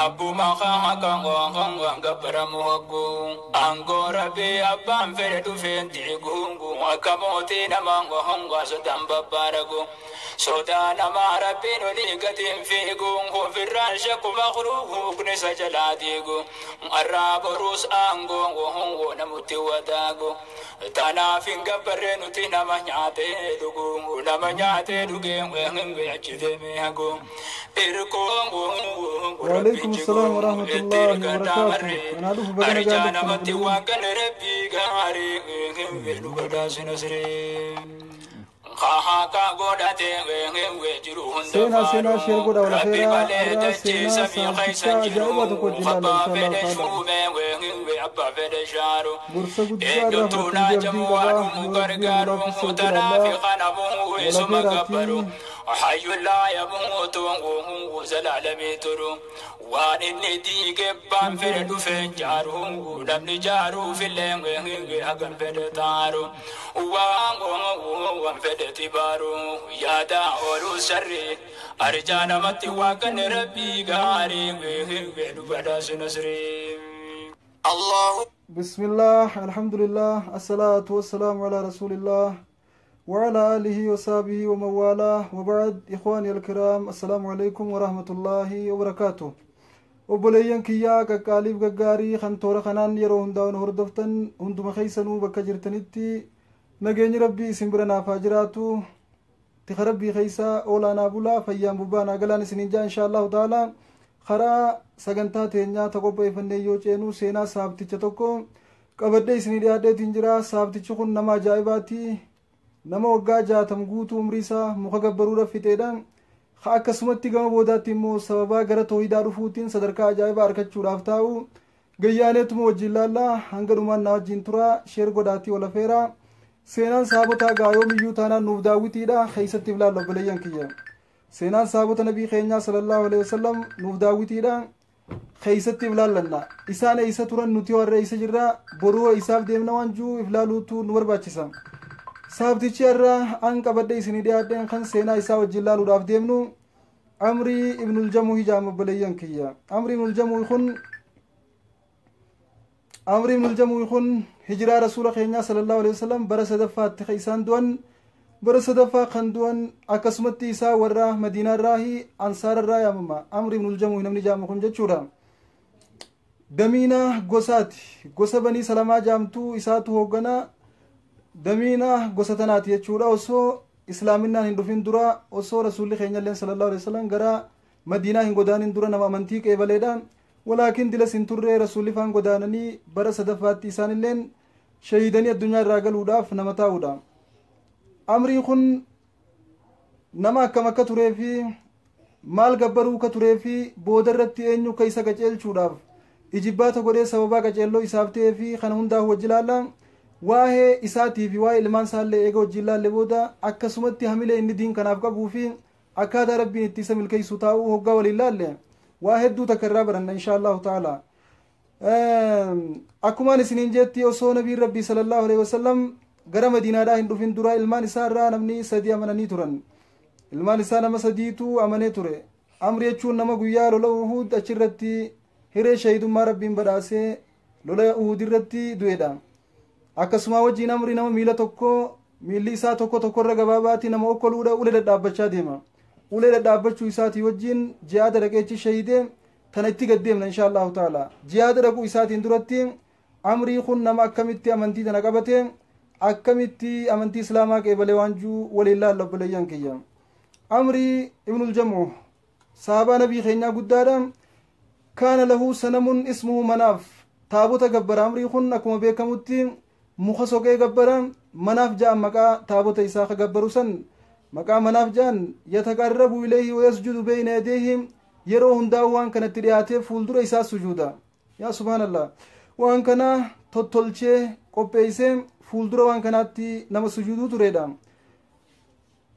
Rabbuma haqa gabbaramu haggu aangoo Rabbii abbaan fedhe dhufeen diigu akka mootii namaa honga sodaan babbaaragu sodaa namaa Rabbiin olii gatiin fiigu ofirraan shakku makluuqni isa jalaa diigu arraa boruus aangoo hongo namutti wadaagu tanaaf hin gabbarree nuti nama nyaatee dhugu nama nyaatee dhugee achi deemee hagu irkoo. وعليكم السلام ورحمة الله وبركاته. أنا أدوف بغنا Arjaa قاعد namatti waan kana Rabbii gaarii dhugadhaa Seenaa seenaa share godha wal afeeraa. Irraa seenaa saamtichaa ajaa'ibaa tokko wajjin ilaalla insha Allah ta'ala. Gorsa guddaa irraa fudhatanii abdiin qabaa. Yoo Rabbiin nu laaffise godha Allah wal afeeraatii. حي لا يموت زلالمي ترو وان inni diige baan fedhe dhufeen jaaru namni jaaruu filleen hagan fedhe taaru waan waan fedhe tibaaru yaada ooluu sarri arjaa namatti waaqan Rabbii gaarii dhufadhaas nasrii. الله بسم الله، الحمد لله، الصلاة والسلام على رسول الله وعلى آله وصحبه ومن والاه، وبعد. إخواني الكرام، السلام عليكم ورحمة الله وبركاته. Obboleeyyan kiyyaa qaqqaaliif gaggaarii kan toora kanaan yeroo hundaa'uun hordoftan, hunduma keessanuu bakka jirtanitti nageenyi Rabbii isin bira naaf haa jiraatu. Tika Rabbii keessa oolaanaa bulaa, fayyaan bubbaanaa galaan isiniin jaa. Insha Allahu ta'ala karaa sagantaa teenyaa ta qopheeffannee yoo ceenu, seenaa saabticha tokko qabadhee isinii dhiyaadheetiin jira. Saabtichi kun nama ajaa'ibaati, nama waggaa 60 guutuu umrii isaa muka gabbaruudhaaf fixeedha. Akkasumatti gama boodaatti immoo sababaa gara toohidaa dhufuutiin sadarkaa ajaa'ibaa argachuudhaaf taa'u gayyaaneetuma wajjin laallaa. Hanga dhumaan na wajjin tura, share godhaatii wal afeeraa. Seenaan saabotaa gaa yoomiyyuu taanaan nuuf daawwitiidha, keessatti ilaalla. Obboleeyyan kiyya, seenaan saabota nabii keenyaa sallallahu alaihi wasallam nuuf daawwitiidha, keessatti ilaallanna. Isaan eessa turan, nuti warra eessa jirra, boruu isaaf deemna waan jiru iflaaluutu nu barbaachisa. Saabtichi irraa an qabadhe isinii dhiyaadheen kan seenaa isaa wajjin laaluudhaaf deemnu Amrii Ibnul Jamuu hijaam. Obboleeyyan kiyya, Amrii Ibnul Jamuu kun hijiraa rasuula keenyaa sallallahu alaihi wasallam bara sadaffaatti kan isaan du'an, bara sadaffaa kan du'an. Akkasumatti isaa warra Madiinaa irraahi, Ansaara irraa yaamama Amri Ibnul Jamuu namni jaamu kun jechuudha. Damiina gosaati, gosa Banii Salamaa jaamtuu isaatu hoogganaa damiina gosa tanaati jechuudha. Osoo islaaminaan hin dhufin dura, osoo rasuulli keenya illeen sallallahu alaihi wasallam gara Madiinaa hin godaanin dura, nama amantii qeebaleedha. Walaakin dilas hin turre, rasuulli faan godaananii bara sadaffaatti isaan illeen shahiidanii addunyaa irraa galuudhaaf nama taa'udha. Amriin kun nama akkam akka turee fi maal gabbaruu ka turee fi booda irratti eenyu ka isa qaceelchuudhaaf ijibbaata godhee sababaa qaceelloo isaaf ta'ee fi kana hundaa wajji ilaalla. Waa'ee isaatii fi waa'ee ilmaan isaallee eega wajjin laalle booda, akkasumatti hamilee inni diin kanaaf qabuu fi akkaataa Rabbiin itti isa milkeessu taa'uu hoggaa waliin laalle, waa hedduu takka irraa baranna insha Allahu ta'ala. Akkumaan isiniin jetti, osoo nabiin Rabbii sallallahu alaihi wasallam gara Madiinaadhaa hin dhufin dura ilmaan isaa irraa namni sadi amananii turan. Ilmaan isaa nama sadiitu amanee ture. Amri jechuun nama guyyaa lola Uhud achirratti hiree shahidummaa Rabbiin badhaasee lola Uhud irratti du'edha. Akkasuma wajjiin Amri nama miila tokko, miilli isaa tokko tokkorra gabaabaati, nama okkoluudha, ulee dhadhaabbachaa deema. Ulee dhadhaabbachuu isaatii wajjiin jihaada dhaqeechi shahidee tana itti gaddeemna insha Allahu ta'ala. Jihaada dhaquu isaatiin duratti Amrii kun nama akkamitti amantii tana qabate, akkamitti amantii islaamaa qeebalee waan juu waliin laalla. Obboleeyyan kiyya, Amrii Ibnul Jamu sahabaa nabii keenyaa guddaadha. كان له صنم اسمه مناف. Taabota gabbara. Amrii kun akkuma beekamutti muka soqee gabbara. Manaaf ja'an maqaa taabota isaa ka gabbaru san, maqaa Manaaf ja'an. يتقرب إليه ويسجد بين يديه. Yeroo hundaa waan kanatti dhiyaatee fuuldura isaa sujuuda. Yaa subhaanallah, waan kana tottolchee qopheeysee fuuldura waan kanaatti nama sujuuduu turedha.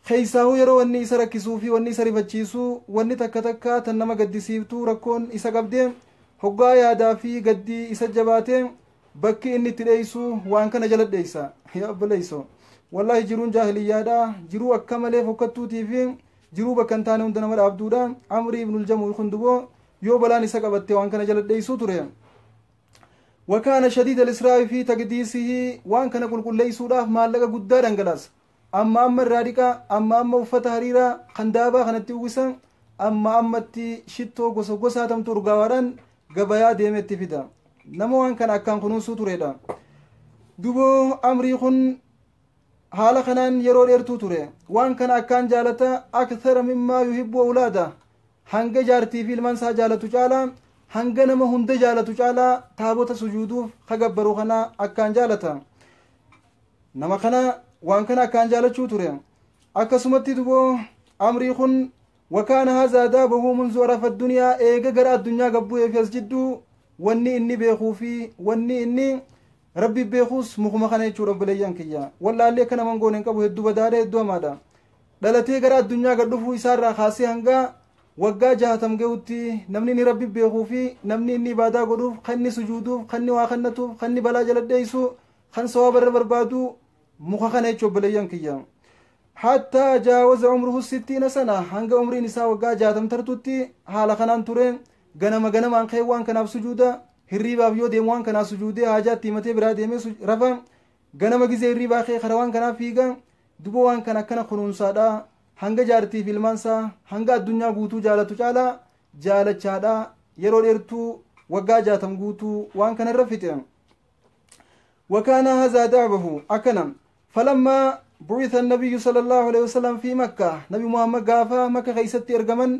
Keeysaahuu yeroo wanni isa rakkisuu fi wanni isa rifachiisuu, wanni takka takka tan nama gaddisiiftuu rakkoon isa qabdee, hoggaa yaadaa fi gaddii isa jabaatee, bakki inni itti dheeysu waan kana jala dheeysa. Yaa obboleeyso, wallaahi jiruun jaahiliyyaadha jiruu akka malee fokkattuutii fi jiruu bakka hin taane hunda nama dhaabduudha. Amrii Ibnul Jamuu kun duboo Yoo balaan isa qabatte waan kana jala dheeysuu ture. وكان شديد الإسراف في تقديسه وان كان قل قل ليسودا ما لقى قدارا انقلاس أما أما الرادقة أما أما وفتا هريرة خندابا خنتي وسا أما أما تي شتو قصو قصا تم ترغاوران قبايا ديمت فيدا نمو وان كان أكان خنون تريدا دوبو أمري خن حالا خنان يرور إرتو تري وان كان أكان جالتا أكثر مما يحب أولاده hanga jaartii fi ilmaan isaa jaalatu caalaa hanga nama hunda jaalatu caalaa taabota sujuuduuf kagabbaru kana akkaan jaalata. Nama kana waan kana akkaan jaalachuu ture. Akkasumatti duboo amrii kun وكان هذا دابه منذ عرف الدنيا eega gara addunyaa gabbu'ee fi as jidduu wanni inni beekuu fi wanni inni rabbi beekuus mukuma kana jechuudha obboleeyyan kiyya. Wallaallee akka naman goone hin qabu hedduu badaadha hedduu hamaadha. Dhalatee gara addunyaa gad dhufuu isaarraa kaasee hanga waggaa 60 gahutti namni inni rabbi beekuu fi namni inni ibaadaa godhuuf kan inni sujuuduuf kan inni waa kannatuuf kan inni balaa jala dheessu kan sawaaba irra barbaadu muka kana jechuudha obboleeyyan kiyya. حتى جاوز عمره 60 سنة hanga umriin isaa waggaa 60 tartutti haala kanaan ture. Ganama ganamaan ka'ee waan kanaaf sujuuda hirriibaaf yoo deemu waan kanaaf sujuudee haajaatti himatee biraa deemee rafa. Ganama gizee hirriibaa ka'ee karaa waan kanaaf fiiga. Duba waan kana akkana kunuunsaadha. Hanga jaartii fi ilmaan isaa hanga addunyaa guutuu jaalatu caalaa jaalachaadha. Yeroo dheertuu waggaa 60 guutuu waan kana irra fixe. وكان هذا دعبه أكنم فلما بعث النبي صلى الله عليه وسلم في مكة نبي محمد قافا مكة خيست إرقمن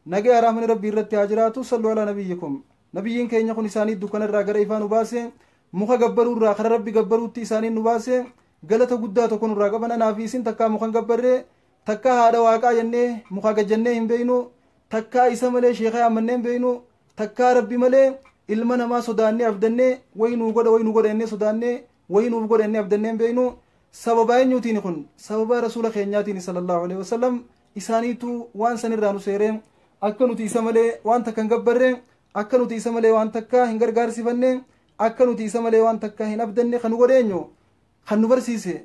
نجا رحمن ربي رتي هاجراتو صلوا على نبيكم نبيين كين يكون إساني دكان الراجر إيفان وباسه مخا جبروا الراخر ربي جبروا تيساني نباسه غلطة قدّا تكون الراجبنا نافيسين تكا مخا جبره تكا هذا واقع جنة مخا جنة هم بينو تكا إسا ملي شيخ أمنين بينو تكا ربي ملي ilma namaa sodaannee abdannee wayinuu godha wayinuu godha innee sodaannee wayinuuf godha innee abdannee beeynu sababa eenyuutiin kun sababa rasuula keenyaatiin sallallahu alaihi wasallam isaaniitu waan sanirraa nu seeree akka nuti isa malee waan takka hin gabbarre akka nuti isa malee waan takka hin gargaarsifanne akka nuti isa malee waan takka hin abdanne kan nu godhe eenyu kan nu barsiise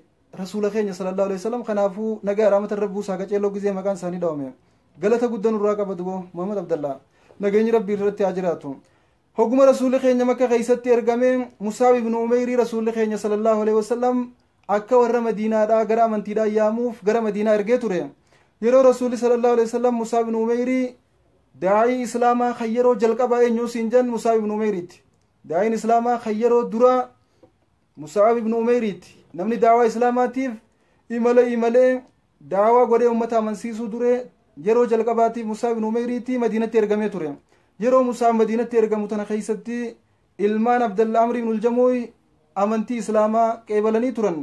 rasuula keenya sallallahu alaihi wasallam. Kanaafuu nagaa rahmata rabbuu isaa qaceelloo gizee maqaan isaanii dhawame galata guddaa nurraa qaba duboo Muhammad Abdallaa nageenyi rabbii irratti haa jiraatu. Hogguma rasuulli keenya makka keessatti ergame Musaab ibn Umeyrii rasuulli keenya sallallahu alaihi wasallam akka warra Madiinaadhaa gara amantiidhaa yaamuuf gara Madiinaa ergee ture. Yeroo rasuulli sallallahu alaihi wasallam Musaab ibn Umeyrii daa'ii islaamaa kan yeroo jalqabaa eenyu siin jan Musaab ibn Umeyriiti. Daa'iin islaamaa kan yeroo dura Musaab ibn Umeyriiti. Namni daawaa islaamaatiif imala imalee daawaa godhee uummata amansiisuu dure yeroo jalqabaatiif Musaab ibn Umeyriiti Madiinatti ergamee ture. Yeroo Musaab Madiinatti ergamu tana keessatti ilmaan Abdalla Amri ibn Aljamuuy amantii islaamaa qeebalanii turan.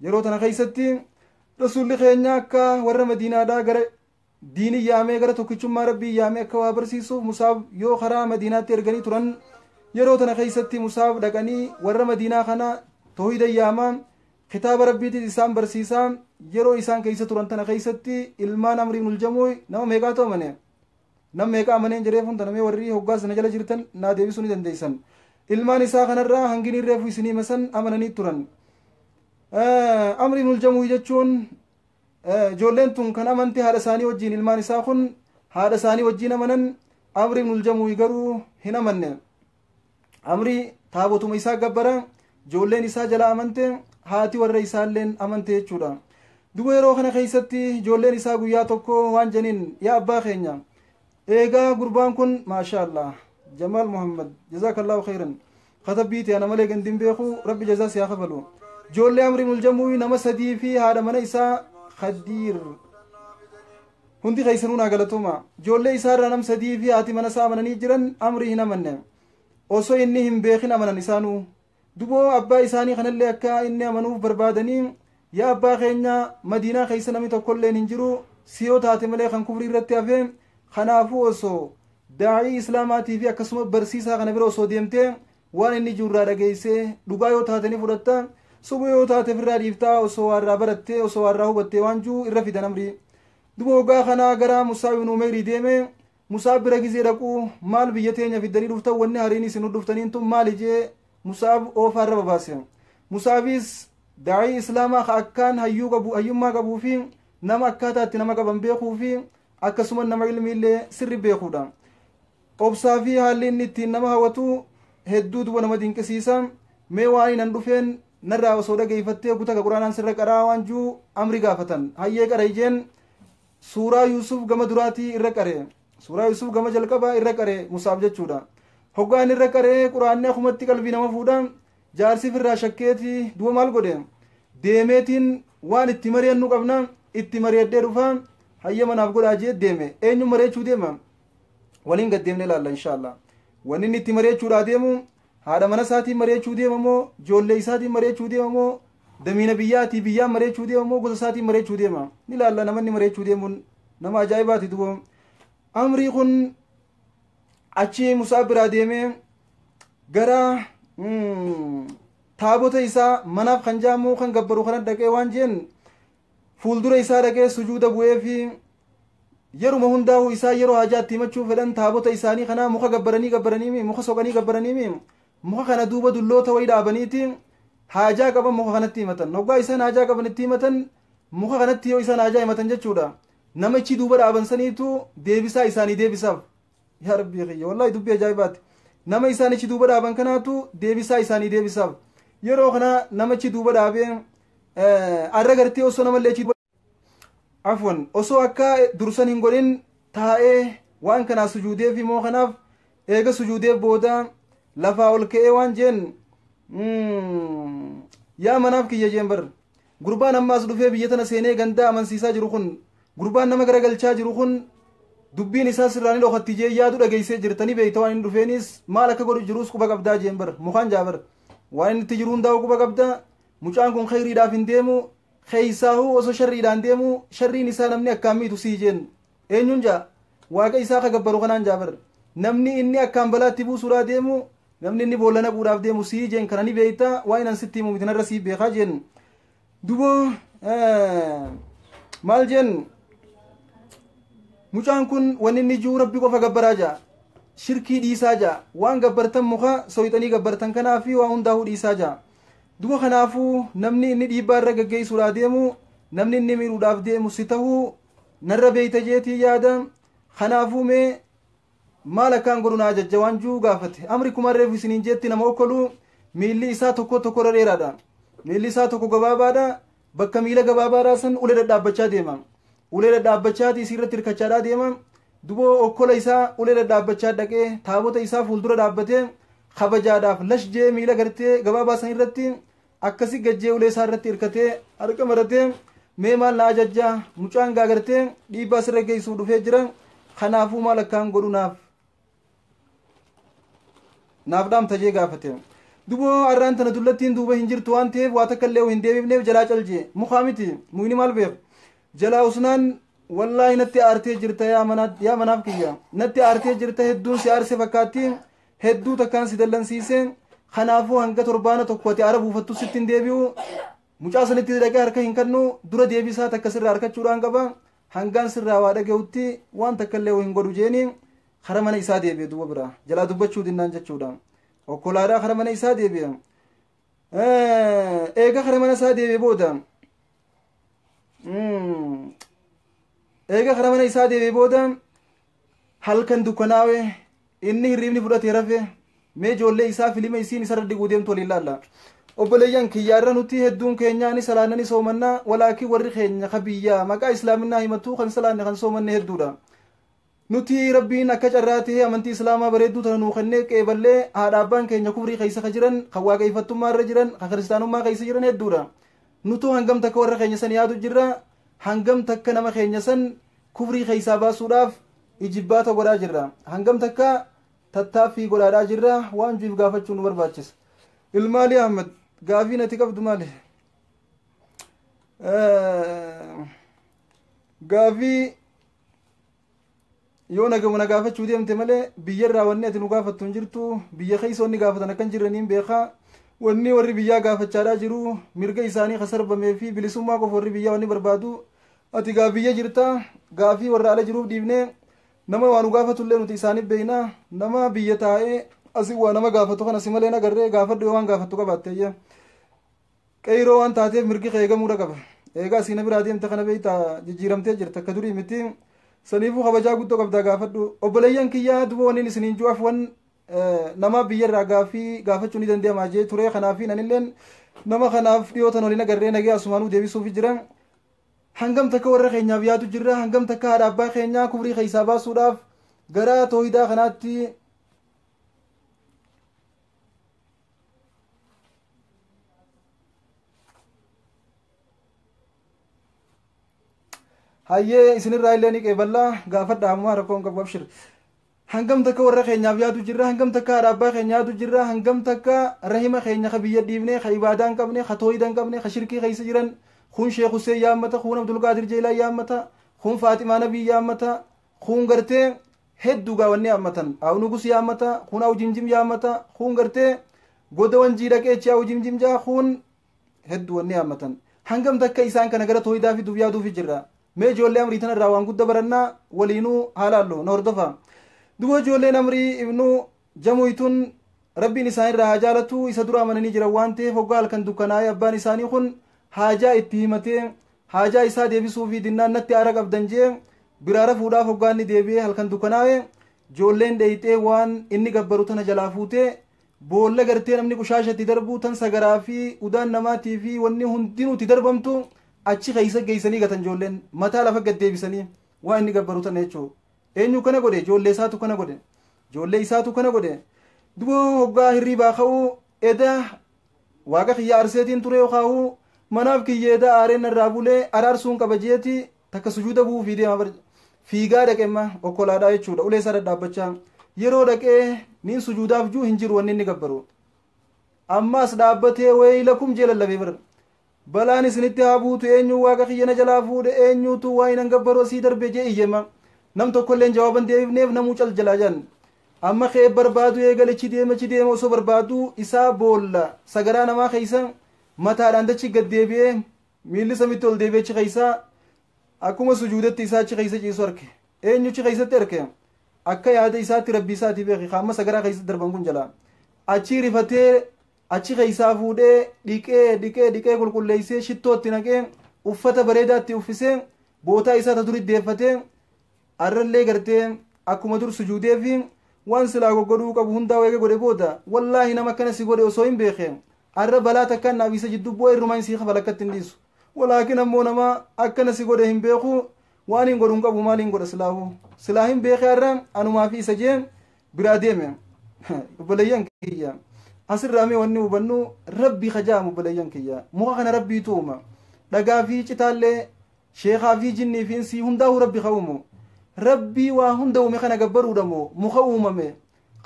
Yeroo tana keessatti rasuulli keenya akka warra Madiinaadhaa gara diinii yaamee gara tokkichummaa rabbii yaamee akka waa barsiisuuf Musaab yoo karaa Madiinaatti erganii turan. Yeroo tana keessatti Musaab dhaqanii warra Madiinaa kana toohida yaamaa kitaaba rabbiitiin isaan barsiisaa yeroo isaan keessa turan tana keessatti ilmaan Amri ibn Aljamuuy nama meeqaatu amane? Nam meeqa amaneen jedhee funta namee warri hoggaa sana jala jirtan naa deebisuu ni dandeessan. Ilmaan isaa kanarraa hangini reefu isinii masan amananii turan. Amri ibn Aljamuuy jechuun ijoolleen tun kan amante haadha isaanii wajjin ilmaan isaa kun haadha isaanii wajjin amanan. Amri ibn Aljamuuy garuu hin amanne. Amri taabotuma isaa gabbara ijoolleen isaa jala amante haati warra isaalleen amante jechuudha. Duba yeroo kana keessatti ijoolleen isaa guyyaa tokko waan janiin yaa abbaa keenya eegaa gurbaan kun maashaallah Jamaal Muhammad jazakallahu khairan katabbiiti ana malee gandin beeku rabbi jazaa si haa kafalu. Ijoollee Amri ibn Aljamuuy nama sadii fi haadha mana isaa Khadiir hundi keessanuu naa galatuma. Ijoollee isaarraa nam sadii fi haati mana isaa amananii jiran Amri hin amanne osoo inni hin beekin amanan isaanuu. Duboo abbaa isaanii kanallee akka inni amanuuf barbaadanii yaa abbaa keenya Madiinaa keessa namni tokkolleen hin jiru si yoo taate malee kan kufrii irratti hafe kanaafuu osoo daa'ii islaamaatii fi akkasuma barsiisaa kana bira osoo deemtee waan inni jirurraa dhageessee dhugaa yoo taate ni fudhatta suba yoo taate ofirraa dhiiftaa osoo waarraa barattee osoo waarraa hubattee waan jiru irra fidan Amrii. Duba hoggaa kanaa gara Musaab ibn Umeyrii deeme Musaab bira gizee dhaquu maal biyya teenya fiddanii dhuftan wanni hariin isin dhuftaniin tun maali jee Musaab oofaarra babaase. Musaabis daa'ii islaamaa akkaan hayyummaa qabuu fi nama akkaataatti nama qaban beekuu fi akkasuma nama ilmiillee sirri beekuudha. Obsaa fi haalli inni ittiin nama hawwatu hedduu duba nama dinqisiisa. Mee waan nan dhufeen narraa osoo dhageeffattee kutaa quraanaan sirra qaraa waan juu amri gaafatan. Hayyee qara ijeen suuraa Yuusuf gama duraatii irra qare, suuraa Yuusuf gama jalqabaa irra qare Musaaf jechuudha. Hoggaan irra qaree quraanni akumatti qalbii nama fuudha. Jaarsiif irraa shakkeeti duba maal godhe, deemeetiin waan itti mari'annu qabna, itti mari'adhee dhufa, hayya manaaf godhaa jee deeme. Eenyu mari'achuu deema? Waliin gad deemnee ilaalla inshaallah. Wanni inni itti mari'achuudhaa deemu haadha mana isaatiin mari'achuu deema moo ijoollee isaatiin mari'achuu deema moo damiina biyyaatii biyyaan mari'achuu deema moo gosa isaatiin mari'achuu deema, ni ilaalla. Namanni mari'achuu deemuun nama ajaa'ibaati. Duba amrii kun achi Musaa biraa deemee gara taabota isaa manaaf kan jaamu kan gabbaru kana dhaqee waan jeen fuuldura isaa dhaqee sujuuda bu'ee fi yeruma hundaa'u isaa yeroo hajaatti himachuu fedhan taabota isaanii kana muka gabbaranii gabbaranii muka soqanii gabbaranii muka kana duuba dulloota wayii dhaabaniiti haajaa qaban muka kanatti himatan. Hoggaa isaan haajaa qaban itti himatan muka kanatti yoo isaan haajaa himatan jechuudha, namichi duuba dhaaban saniitu deebisaa isaanii deebisaaf. Yaa rabbii kiyya, wallaahi dubbii ajaa'ibaati. Nama isaanichi duuba dhaaban kanaatu deebisaa isaanii deebisaaf. Yeroo kana namichi duuba dhaabee arra gartee osoo namallee afwan osoo akka dursan hin godhin taa'ee waan kanaa sujuudeef immoo kanaaf eega sujuudeef booda lafaa ol ka'ee waan jeen, yaa manaaf kiyya jeen, bar gurbaan ammaas dhufee biyya tana seenee gandaa amansiisaa jiru kun, gurbaan nama garagalchaa jiru kun, dubbiin isaa sirraa ni dhokatti jee yaadu dhageessee jirtanii beeyta. Waan inni dhufeenis maal akka godhu jirus quba qabdaa jeen. Bar mukaan jaabar waan inni itti jiru hundaa'u quba qabda. Mucaan kun khayriidhaaf hin deemu, keeysaahuu osoo sharriidhaan deemu sharriin isaa namni akkaan miitu sii jeen. Eenyuun jaa? Waaqa isaa ka gabbaru kanaan jaabar. Namni inni akkaan balaatti buusuudhaa deemu, namni inni boolla naquudhaaf deemu sii jeen. Kana ni beeyta, waan inni sitti himu miti, narra sii beekaa jeen. Dubo maal jeen? Mucaan kun wanni inni jiru rabbi qofa gabbaraa jaa, shirkii dhiisaa jaa, waan gabbartan muka soyxanii gabbartan kanaa fi waan hundaa'uu dhiisaa jaa. Duba kanaafuu namni inni dhiibbaa irra gaggeessuudhaa deemu, namni inni miidhuudhaaf deemu si tahuu narra beeyta jeetii yaada. Kanaafuu mee maal akkaan godhu naa ajajja waan juu gaafate. Amri kuma reefu isiniin jeetti nama okkolu. Miilli isaa tokko tokko irra dheeraadha, miilli isaa tokko gabaabaadha. Bakka miila gabaabaadhaa san ulee dhadhaabbachaa deema, ulee dhadhaabbachaati isii irratti hirkachaadhaa deema. Duboo okkola isaa ulee dhadhaabbachaa dhaqee taabota isaa fuuldura dhaabbatee kabajaadhaaf lash jee miila gartee gabaabaa san irratti akkasi gajjee ulee isaa irratti hirkatee harka maratee, mee maal na ajajjaa? Mucaan gaa gartee dhiibbaa sirra geessuuf dhufee jira, kanaafuu maal akkaan godhu naaf dhaamta jee gaafate. Duboo arraan tana dullattiin duuba hin jirtu waan ta'eef waa takka illee hin deebifneef jalaa calje. Mukaa miti, mukni maal beeku? Jalaa usnaan, wallaahi natti aartee jirta, yaa manaaf kiyya, natti aartee jirta, hedduun si aarse fakkaatti, hedduu takkaan si dallansiise. Kanaafuu hanga torbaana tokko ati aara buufattu sitti hin deebi'u, mucaa sanitti dhaqee harka hin kennu. Dura deebisaa takka sirraa harkachuudhaan qaba, hangaan sirraa waa dhaga'utti waan takka illee hin godhu jeeni. Kara mana isaa deebi'e. Duuba bira jalaa dubbachuu dinnaan jechuudha okkolaadhaa kara mana isaa deebi'e. Eega kara mana isaa deebi'e booda, eega kara mana isaa deebi'e booda halkan dukkanaa'e, inni hirriibni fudhatee rafe. Mee ijoollee isaa filima isiin isarra diguu deemtu waliin laalla. Obboleeyyan kiyyaarra nuti hedduun keenyaa ni salaanna, ni soomannaa, walaakin warri keenya ka biyyaa maqaa islaaminaa himatuu kan salaanne kan soomanne hedduudha. Nuti rabbiin akka carraa ta'ee amantii islaamaa bareedduu tana nuu kennee qeeballee, haadha abbaan keenya kufrii keessa ka jiran, kan waaqeffattummaa irra jiran, kan kiristaanummaa keessa jiran hedduudha. Nutuu hangam takka warra keenya san yaadu jirra? Hangam takka nama keenya san kufrii keessaa baasuudhaaf ijibbaata godhaa jirra? Hangam takka tattaaffii godhaadhaa jirra? Waan juif gaafachuu nu barbaachisa. Ilmaali Ahmad, gaafii nati qabdu maali? Gaafii yoo nagamu na gaafachuu deemte malee biyyarraa wanni ati nu gaafattu hin jirtu. Biyya keessa wanni gaafatan akkan jirraniin beekaa. Wanni warri biyyaa gaafachaadhaa jiru mirga isaanii kasarbamee fi bilisummaa qofa warri biyyaa wanni barbaadu. Ati gaa biyya jirta, gaafii warra ala jiruuf dhiibnee nama waa nu gaafatullee nuti isaaniif beeyna. Nama biyya taa'ee asii waa nama gaafatu kana si malee nagarree. Gaafadhu yoo waan gaafattu qabaatte. Qeyroo waan taateef mirgi kee eegamuudha qaba. Eegaa asii na biraa deemte kana beeyta, jijjiiramtee jirta, akka durii miti. Saniifuu kabajaa guddoo qabdaa gaafadhu. Obboleeyyan kiyyaa, duba wanniin isiniin ju'aaf wan nama biyyarraa gaafii gaafachuu ni danda'ama jee ture. Kanaafi anilleen nama kanaaf dhiyootan waliin agarree nagee asumaanuu deebisuuf jira. Hangam takka warra keenyaaf yaadu jirra? Hangam takka haadha abbaa keenyaa kufrii keessaa baasuudhaaf gara toohidaa kanaatti hayyee isinirraa illee ni qeeballaa, gaafadha, ammaa rakkoon qabu, abshir. Hangam takka warra keenyaaf yaadu jirra? Hangam takka haadha abbaa keenya yaadu jirra? Hangam takka rahima keenya ka biyya dhiibne, ka ibaadaa hin qabne, ka toohida hin qabne, ka shirkii keessa jiran? Kun Sheekh Hussein yaammata, kun Abdulqaadir Jeelaan yaammata, kun Faaximaa Nabii yaammata, kun gartee hedduu gaawwanni yaammatan, aw Nugus yaammata, kun aw Jimjim yaammata, kun gartee goda Wanjii dhaqee achi aw Jimjim jaa, kun hedduu wanni yaammatan. Hangam takka isaan kana gara toohidaa fiduuf yaaduufi jirra? Mee ijoollee Amrii tanarraa waan gudda barannaa, waliinuu haalaallu na hordofa. Duba ijoolleen Amrii ibnu Jamuuytun, rabbiin isaanirraa haa jaalatu, isa dura amananii jiran waan ta'eef, hoggaa halkan dukkanaa'ee abbaan isaanii kun haajaa itti himatee haajaa isaa deebisuu fi dinnaan natti aara qabdan jee biraa rafuudhaaf hoggaa inni deebi'ee halkan dukkanaa'e, ijoolleen dheeyxee waan inni gabbaru tana jalaa fuutee boolla gartee namni qushaashatti darbuu tan sagaraa fi udaan namaatii fi wanni hundinuu itti darbamtu achi keessa geessanii gatan. Ijoolleen mataa lafa gad deebisanii waan inni gabbaru tana jechuu. Eenyu kana godhe? Ijoollee isaatu kana godhe, ijoollee isaatu kana godhe. Duba hoggaa hirriibaa ka'uu, eda waaqa kiyya arseetiin ture yookaa'u manaaf kiyya eda aareen narraa bulee araarsuun qaba jeeti takka sujuuda bu'uu fi deema. Fiigaa dhaqeemma okkolaadhaa jechuudha, ulee isaa dhadhaabbachaa yeroo dhaqee niin sujuudaaf juu hin jiru wanni inni gabbaru. Ammas dhaabbatee "Waylakum" jee lallabee bara, "Balaan isinitti haa buutu, eenyu waaqa kiyya na jalaa fuudhe? Eenyutu waa hin gabbaru asii darbe?" jee iyyema. Nam tokkolleen jawaaban deebifneef, namuu cal jalaa jedhan. Amma kee barbaadu eegale, chi deema, chi deema, osoo barbaadu isaa boolla sagaraa namaa keeysa mataadhaan dachi gad deebi'ee miilli samitti ol deebi'ee achi keeysa akkuma sujuudatti isaa achi keeysa ciisu arke. Eenyu achi keeysatti arke? Akka yaada isaatti rabbii isaatii beeki. Amma sagaraa keeysatti darban kun jala achi rifatee achi keeysaa fuudhee dhiqee dhiqee dhiqee qulqulleeysee shittootti naqee uffata bareedaatti uffisee bootaa isaa ta durit deeffatee arrallee gartee akkuma dur sujuudee fi waan silaa goggodhuu qabu hundaa eega godhe booda, wallaahi nama akkana si godhe osoo hin beeke arra balaa takkaan naaf isa jidduu bu'aa irrumaa hin sii kafala, akkatti hin dhiisu. Walaakin ammoo nama akkana si godhe hin beeku, waan hin godhu hin qabu. Maaliin godha silaahu? Silaa hin beeke arra anumaa fi isa jee biraa deeme. Obboleeyyan kiyya, asirraa mee wanni hubannu, rabbi kajaamu, obboleeyyan kiyya, muka kana rabbiitu uuma, dhagaa fi citaallee, sheekaa fi jinnii fi insii hundaa'uu rabbi ka uumu. Rabbii waa hunda uume kana gabbaruudha moo muka uumame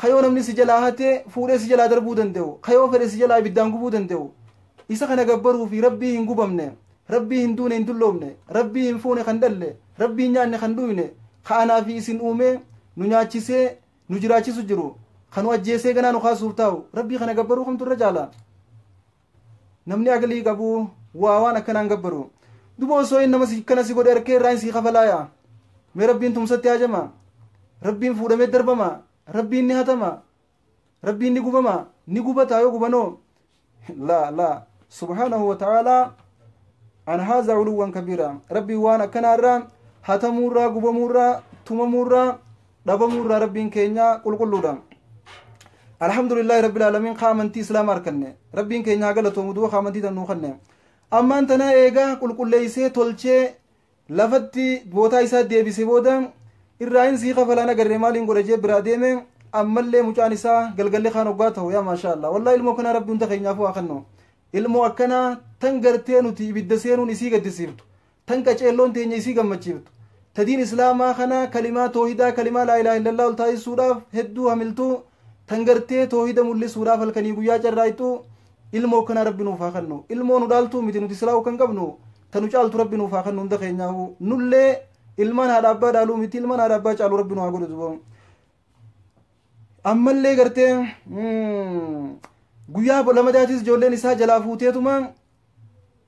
kayoo namni si jalaa hatee fuudhee si jalaa darbuu danda'u, kayoo fedhe si jalaa ibiddaan gubuu danda'u, isa kana gabbaruu fi rabbii hin gubamne, rabbii hin duune, hin dulloomne, rabbii hin fuune, kan dhalle, rabbii hin nyaanne, kan dhuyne, ka anaa fi isin uumee nu nyaachisee nu jiraachisu jiru, kan nu ajjeesee ganaa nu kaasuuf taa'u, rabbii kana gabbaruu kamtu irra caala? Namni aqlii qabu waa waan akkanaan gabbaru. Duba osoo inni nama kana si godhe harkee irraa sii kafalaaya, mee rabbiin tumsatti hajama, rabbiin fuudhamee darbama, rabbiin ni hatama, rabbiin ni gubama, ni gubata yoo gubanoo? Laa laa, subhaanahu wa ta'aalaa an haazaa uluwwan kabiira. Rabbiin waan akkanaarraa, hatamuurraa, gubamuurraa, tumamuurraa, dhabamuurraa rabbiin keenya qulqulluudha. Alhamdulillahi rabbil aalamiin, kaa amantii islaama arkanne rabbiin keenya haa galatoomu. Duba kaa amantii tan nuu kanne ammaan tana eegaa qulqulleeysee tolchee lafatti bootaa isaa deebise booda, irraa sii kafalaan agarree maaliin godha jee biraa deeme. Ammallee mucaan isaa galgalli kaan hoggaa ta'u, yaa maashaa Allah, wallahi ilmoo kanaa rabbi hunda keenyaafuu haa kennu. Ilmoo akkanaa tan gartee nuti ibidda seenuun isii gaddisiiftu, tan qaceelloon teenya isii gammachiiftu, tadiin islaamaa kana kalimaa toohidaa, kalimaa laa ilaaha illallah ol taasisuudhaaf hedduu hamiltuu, tan gartee toohida mul'isuudhaaf halkanii guyyaa carraayxu, ilmoo akkanaa rabbi nuuf haa kennu. Ilmoo nu dhaaltuu miti, nuti silaa'uu kan qabnu tanu caaltu rabbi nuuf haa kennu hunda keenyaahu. Nullee ilmaan haadha abbaa dhaaluu miti, ilmaan haadha abbaa caalu rabbi nu haa godhu. Duba ammallee gartee guyyaa lamadaatis ijoolleen isaa jalaa fuuteetuma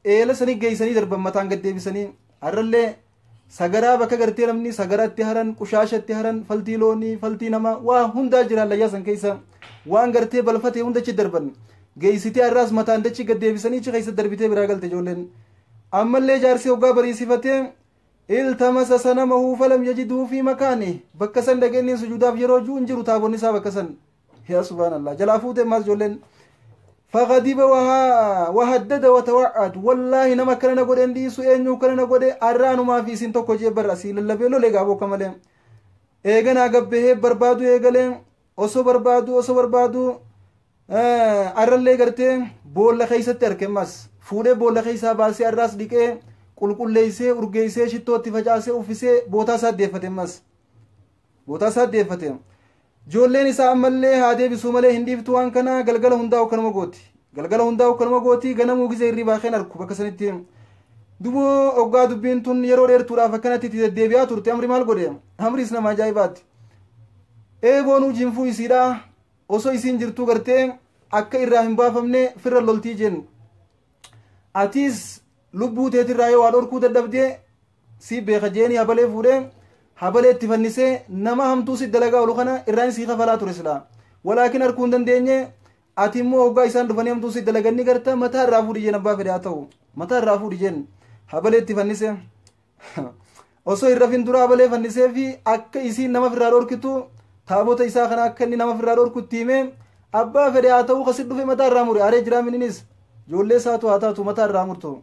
eela sanii geeysanii darban, mataan gad deebisanii. Har'allee sagaraa bakka gartee namni sagaratti haran, qushaashatti haran, faltii loonii, faltii namaa, waa hundaa jira hallayyaa san keessa, waan gartee balfatee hunda achi darban. Geeysitee har'aas mataan dachi gad deebisanii achi keessa darbitee biraa galte ijoolleen. Ammallee jaarsi hoggaa bariisifatee Iltamasa sanamahu falam yajiduu fi makaani bakka san dhaqeenni sujuudaaf yeroo juu hin jiru taabonni isaa bakka san. Yaa subhaanallah, jalaa fuute maas ijoolleen. فغضب وهدد وتوعد، والله نما كان نقول عندي سو انيو كان نقول ارانو ما في سن توكو جي بر اسي للبي لولي غابو كمالين ايغنا غبه بربادو ايغلين osoo barbaadu osoo barbaadu arrallee gartee boolla keeysatti arge. Mas fuudhee boolla keeysaa baasee arraas dhiqee qulqulleeysee urgeeysee shittootti facaasee uffisee bootaa isaa deeffate. Mas bootaa isaa deeffate. Ijoolleen isaa ammallee haa deebisuu malee hin dhiiftu waan kana. Galgala hundaa'u kanuma gooti, galgala hundaa'u kanuma gooti. Ganamuu gizee hirribaa keen arku bakka sanitti. Duboo oggaa dubbiin tun yeroo dheertuudhaaf akkanatti itti deddeebi'aa turte, Amri maal godhe? Amriis nama ajaa'ibaatti. Eeboonuu jinfuu isiidha osoo isiin jirtuu gartee akka irraa hin baafamne firra loltii jennu. Atiis lubbuu teetirraa yoo waa dhorkuu dadhabdee si beeka jeeni habalee fuudhee habalee itti fannisee nama hamtuu si dalagaa oolu kana irraan sii kafalaa ture silaa, walaakin arkuu hin dandeenye. Ati immoo hoggaa isaan dhufanii hamtuu si dalaganni garta mataa irraa fuudhi jeen, abbaa fedhe haa ta'u mataa irraa fuudhi jeen. Habalee itti fannise. Osoo hin rafin dura habalee fannisee fi akka isiin nama firraa dhorkitu, taabota isaa kana akka inni nama firraa dhorku itti himee, abbaa fedhe haa ta'u kasit dhufe mataa irraa mure. Aree jiraa mininis ijoollee isaatu haa taatu mataa irraa murtu,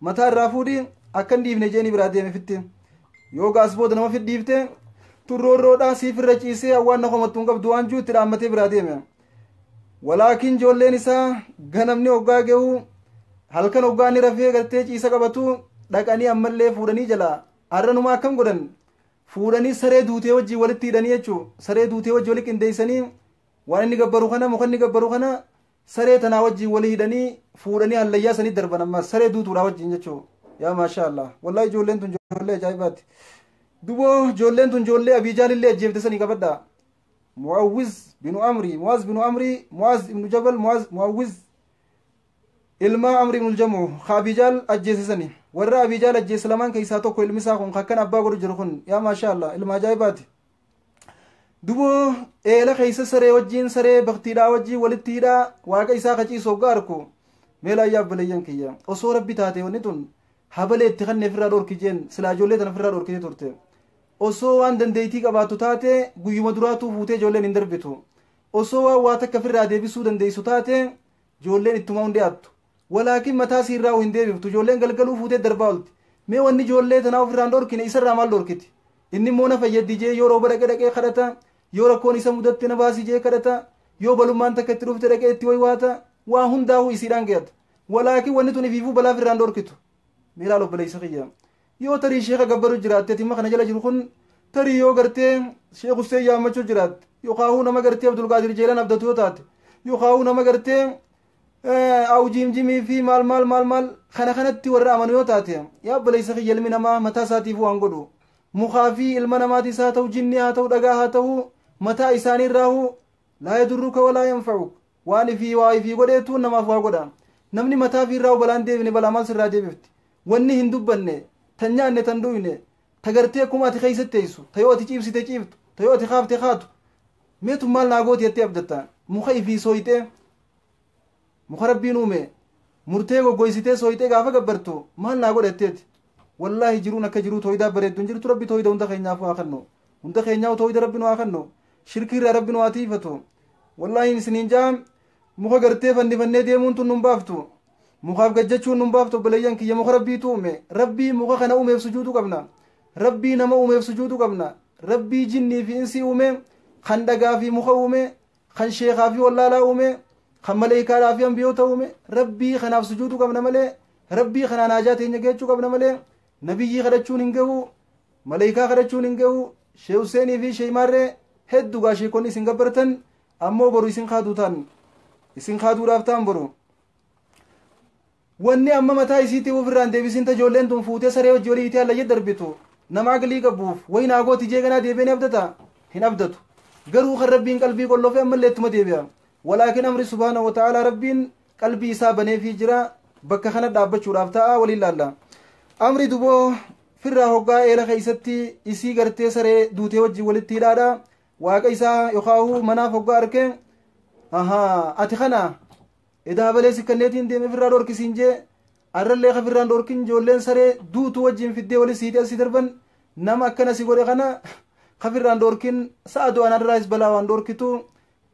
mataa irraa fuudhi akka hin dhiifne jeeni biraa deeme. Fitti yoo gaas booda nama fidhiifte turroorroodhaa siif irra ciisee awwaan na komattuu hin qabdu waan juu itti dhaammatee biraa deeme. Walaakin ijoolleen isaa ganamni hoggaa gahu, halkan hoggaa inni rafee gartee ciisa qabatu dhaqanii ammallee fuudhanii jalaa har'anumaa akkam godhan? Fuudhanii saree duutee wajjii walitti hidhanii jechuu, saree duutee wajjii wali qindeessanii, waan inni gabbaru kana, muka inni gabbaru kana saree tanaa wajjii wali hidhanii fuudhanii hallayyaa sanii darban ammas saree duutuudha wajjin jechuu. Yaa maashaa Allah, wallahi ijoolleen tun ijoollee ajaa'ibaati. Duboo ijoolleen tun ijoollee Abiijaalillee ajjeefte sanii qabadha. Mu'awwiz binu Amri, Mu'az binu Amri, Mu'az ibnu Jabal, Mu'az Mu'awwiz ilma Amri ibnu Jamu ka Abiijaal ajjeese sani, warra Abiijaal ajjeese lamaan keessaa tokko ilmi isaa kun akkan abbaa godhu jiru kun. Yaa maashaa Allah, ilma ajaa'ibaati. Duboo eela keessa saree wajjiin, saree baktiidhaa wajjiin walitti hidhaa waaqa isaa kaciisu hoggaa arku meela ayyaa obboleeyyan kiyya, osoo rabbi taate wanni tun habalee itti kanneef irraa dhorki jeen silaa ijoollee tana ofirraa dhorkite turte. Osoo waan dandeeytii qabaattu taate guyyuma duraatuu fuutee ijoolleen hin darbitu. Osoo waan waa takka ofirraa deebisuu dandeessu taate ijoolleen ittuma hin dhiyaattu, walaakin mataa siirraa hin deebiftu. Ijoolleen galgaluu fuutee darbaa olti. Mee wanni ijoollee tanaa ofirraa hin dhorkine isarraa maal dhorkiti? Inni immoo na fayyaddi jee yoo rooba dhaqee dhaqee kadhata, yoo rakkoon isa mudatte na baasii jee kadhata, yoo balummaan takka itti dhufte dhaqee itti waywaata, waa hundaa'uu isiidhaan ge'ata. Walaakin wanni tun ifiifuu balaa ofirraa hin dhorkitu. Miilaal obboleessa kiyya, yoo tarii sheeka gabbaru jiraatte, timma kana jala jiru kun tarii yoo gartee Sheekh Hussein yaammachuu jiraatte, yookaahuu nama gartee Abdulqaadir Jeelan abdatu yoo taate, yookaahuu nama gartee awjiimjimii fi maal maal maal maal kana kanatti warra amanu yoo taate, yaa obboleessa kiyya, ilmi namaa mataa isaatiif waan godhu mukaa fi ilma namaatis haa ta'u, jinni haa ta'u, dhagaa haa ta'u, mataa isaanii irraahu laa yadurruka walaa yanfa'uk. Waan ifii waa ifii godheetu namaaf waa godha. Namni mataa fi irraa balaan deebine balaa maal sirraa deebifti? Wanni hin dubbanne, tan nyaanne, tan dhuyne, ta gartee akkuma ati keeysatti teessu, ta yoo ati ciibsite ciiftu, ta yoo ati kaafte kaatu, meetu maal naa gooti jettee abdatta? Muka ifii sooyitee, muka rabbiin uume murtee goggoysitee sooyitee gaafa gabbartu maal naa godha jetteeti? Wallaahi jiruun akka jiruu tooyidaa bareeddu hin jirtu. Rabbi tooyida hunda keenyaaf haa kennu, hunda keenyaaf tooyida rabbi nu haa kennu, shirkii irraa rabbi nu haa tiifatu. Wallaahi isiniin jaa, muka gartee fannifannee deemuun tun nun baaftu, mukaaf gajjachuun nun baaftu. Obboleeyyan kiyya, muka rabbiitu uume. Rabbii muka kana uumeef sujuuduu qabna, rabbii nama uumeef sujuuduu qabna, rabbii jinnii fi insii uume, kan dhagaa fi muka uume, kan sheekaa fi wallaalaa uume, kan maleeykaadhaa fi ambiyoota uume, rabbii kanaaf sujuuduu qabna malee, rabbii kanaan haajaa teenya geechuu qabna malee, nabiyyii kadhachuun hin gahu, maleeykaa kadhachuun hin gahu. Shee Huseenii fi Sheeymaarree hedduu gaa sheekonni isin gabbartan ammoo boru isin kaaduu ta'an, isin kaaduudhaaf ta'an boru. Wanni amma mataa isiitii ofirraan deebisin ta ijoolleen tun fuutee saree hojii olii itee hallayya darbitu, nama aqlii qabuuf wayi naa gooti jee ganaa deebi'ee ni abdata? Hin abdatu. Garuu kan rabbiin qalbii qollofe ammallee ittuma deebi'a. Walaakin Amri subhaanahu wa ta'aalaa rabbiin qalbii isaa baneefii jira, bakka kana dhaabbachuudhaaf ta'a waliin laalla. Amri duboo firraa hoggaa eela keeysatti isii gartee saree duutee wajjin walitti hidhaadha waaqa isaa yookaahuu manaaf hoggaa arke, ahaa, ati kana edaa habalee sikkanneetiin deeme firraa dhorkisiin jee. Arrallee kafirraan dhorkin ijoolleen saree duutu wajjin fiddee wali siitee asii darban nama akkana si godhe kana kafirraan dhorkin sa'a du'anarraas balaa waan dhorkitu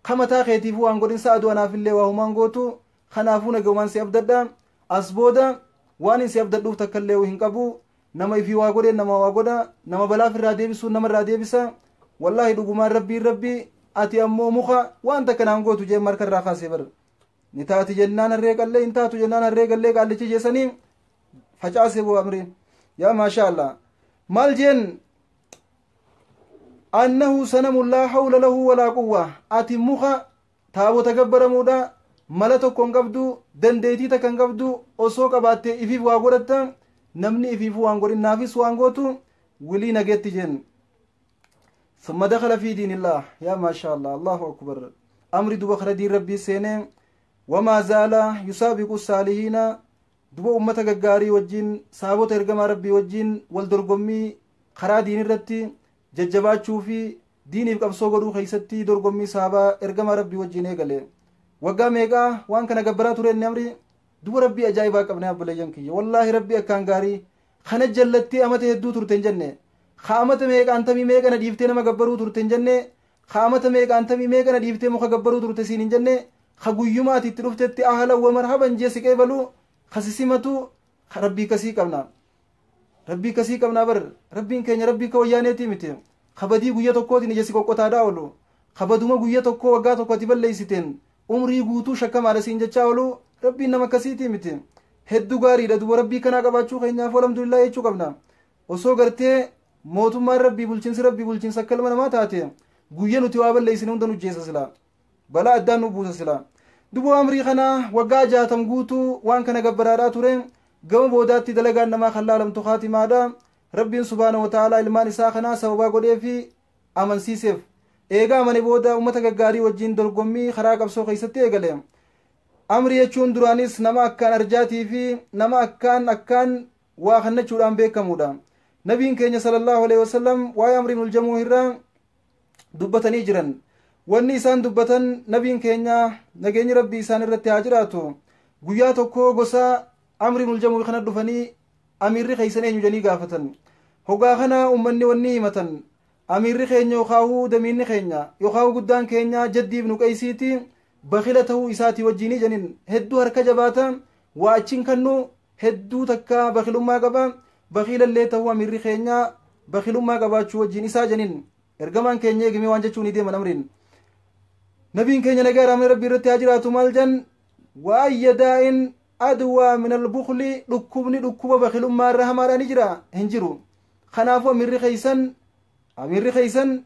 kamataa keetiifuu waan godhin sa'a du'anaafillee waa humaan gootu. Kanaafuu nagaumaan si abdadha. As booda waan hin si abdadhuuf takkallee hin qabu. Nama ifii waa godhe nama waa godha, nama balaaf irraa deebisuu nama irraa deebisa. Wallaahi dhugumaan rabbiin rabbi, ati ammoo muka waan takka naan gootu jeen marka irraa kaasee bar. Ni taati jennaan harree qallee, hin taatu jennaan harree gallee qaallichi jeessanii facaasee bu'aa amri. Yaa maashaa Allah, maal jeen? Annahu sanamun laa hawla lahu walaa quwwa. Ati muka taabota gabbaramuudha, mala tokko hin qabdu, dandeetii takka hin qabdu. Osoo qabaattee ifiif waa godhatta, namni ifiifuu waan godhin naafis waan gootu wilii nageetti jeen. ثم دخل في دين الله. يا ما شاء الله، الله أكبر. أمر دوب دين ربي سينه، وما زال يسابق الصالحين. دوب أمة غاري وجين صحابة إرجما ربي وجين والدرقمي خرا دين الرتي jajjabaachuu fi diiniif qabsoo godhuu keessatti dorgommii sahabaa ergama rabbii wajjin eegale. Waggaa meeqaa waan kana gabbaraa ture inni amri? Duba rabbii ajaa'ibaa qabne abboleeyyan kiyya. Wallaahi rabbii akkaan gaarii kana jallattee amata hedduu turte hin jenne, ka amata meeqaantamii meeqa na dhiiftee nama gabbaruu turte hin jenne, ka amata meeqaantamii meeqa na dhiiftee muka gabbaruu turte siin hin jenne, ka guyyumaa ati itti dhuftetti ahlan wa marhaban jee siqee baluu ka sisimatu rabbii kasii qabna. Rabbii kasii qabnaa bar. Rabbiin keenya rabbii ka wayyaaneetii miti kabadii guyya tokkootiin ija si qoqqotaadhaa oolu, kabaduma guyya tokkoo waggaa tokko ati balleeysiteen umrii guutuu shakkamaadha siin jechaa oolu. Rabbiin nama akkasiitii miti, hedduu gaariidha. Duba rabbii kanaa qabaachuu keenyaaf alhamdulillah jechuu qabna. Osoo gartee mootummaan rabbii, bulchiinsi rabbii bulchiinsa akka ilma namaa taate, guyya nuti waa balleeysine hunda nu jeessa sila, balaa addaan nu buusa sila. Duba amrii kana waggaa 60 guutuu waan kana gabbaraadhaa ture. Gama boodaatti dalagaan namaa kan laalamtu kaatimaadha. Rabbiin subhaana wa ta'aalaa ilmaan isaa kanaa sababaa godhee fi amansiiseef. Eegaa amane booda ummata gaggaarii wajjin dorgommii karaa qabsoo keessatti eegale. Amri jechuun duraanis nama akkaan arjaatii fi nama akkaan akkaan waa kannachuudhaan beekamuudha. Nabiin keenya sallallahu alaihi wasallam waa'ee amri ibnul jamuu irraa dubbatanii jiran. Wanni isaan dubbatan, nabiin keenya nageenyi rabbii isaan irratti haa jiraatu, guyyaa tokko gosa amri ibnul jamuu kana dhufanii amiirri keeysan eenyu jedhanii gaafatan. Hogaa kana ummanni wanni himatan, amiirri keenya yookaahuu damiinni keenya yookaahuu guddaan keenya jaddii ibnu qeeysiiti, bakila ta'uu isaatii wajjinii jedhin. Hedduu harka jabaata, waa achiin kannu hedduu takka bakilummaa qaba, bakiilallee ta'uu amiirri keenya bakilummaa qabaachuu wajjin isaa jedhin. Ergamaan keenya eegime waan jechuun ni deeman amriin. Nabiin keenya nagaa raamni rabbii irratti haa jiraatu maal jan? Waayya daa'in adwaa min albukli, dhukkubni dhukkuba bakilummaa irra hamaadhaan ni jira? Hin jiru. Kanaafuu amiirri keeysan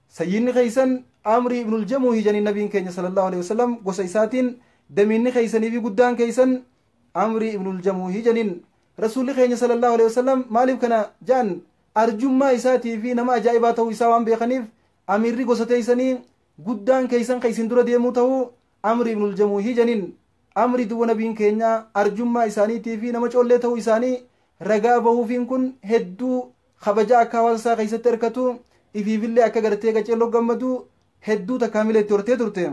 sayyidni keeysan amrii ibnul jamuuhi janiin nabiin keenya sallallahu alaihi wasallam. Gosa isaatiin damiinni keeysanii fi guddaan keeysan amrii ibnul jamuuhi janiin rasuulli keenya sallallahu alaihi wasallam. Maaliif kana jaan? Arjummaa isaatii fi nama ajaa'ibaa ta'uu isaa waan beekaniif, amiirri gosa teeysanii guddaan keeysan ka isin dura deemuu ta'uu amrii ibnul jamuuhi janiin. Amri duwwa nabiin keenya arjummaa isaaniitii fi nama coollee ta'uu isaanii ragaa bahuufiin kun hedduu kabaja akka hawaasa isaa keessatti hirkatu, ifiifillee akka gartee qaceelloo gammadu hedduu takkaamilee itti hortee turte.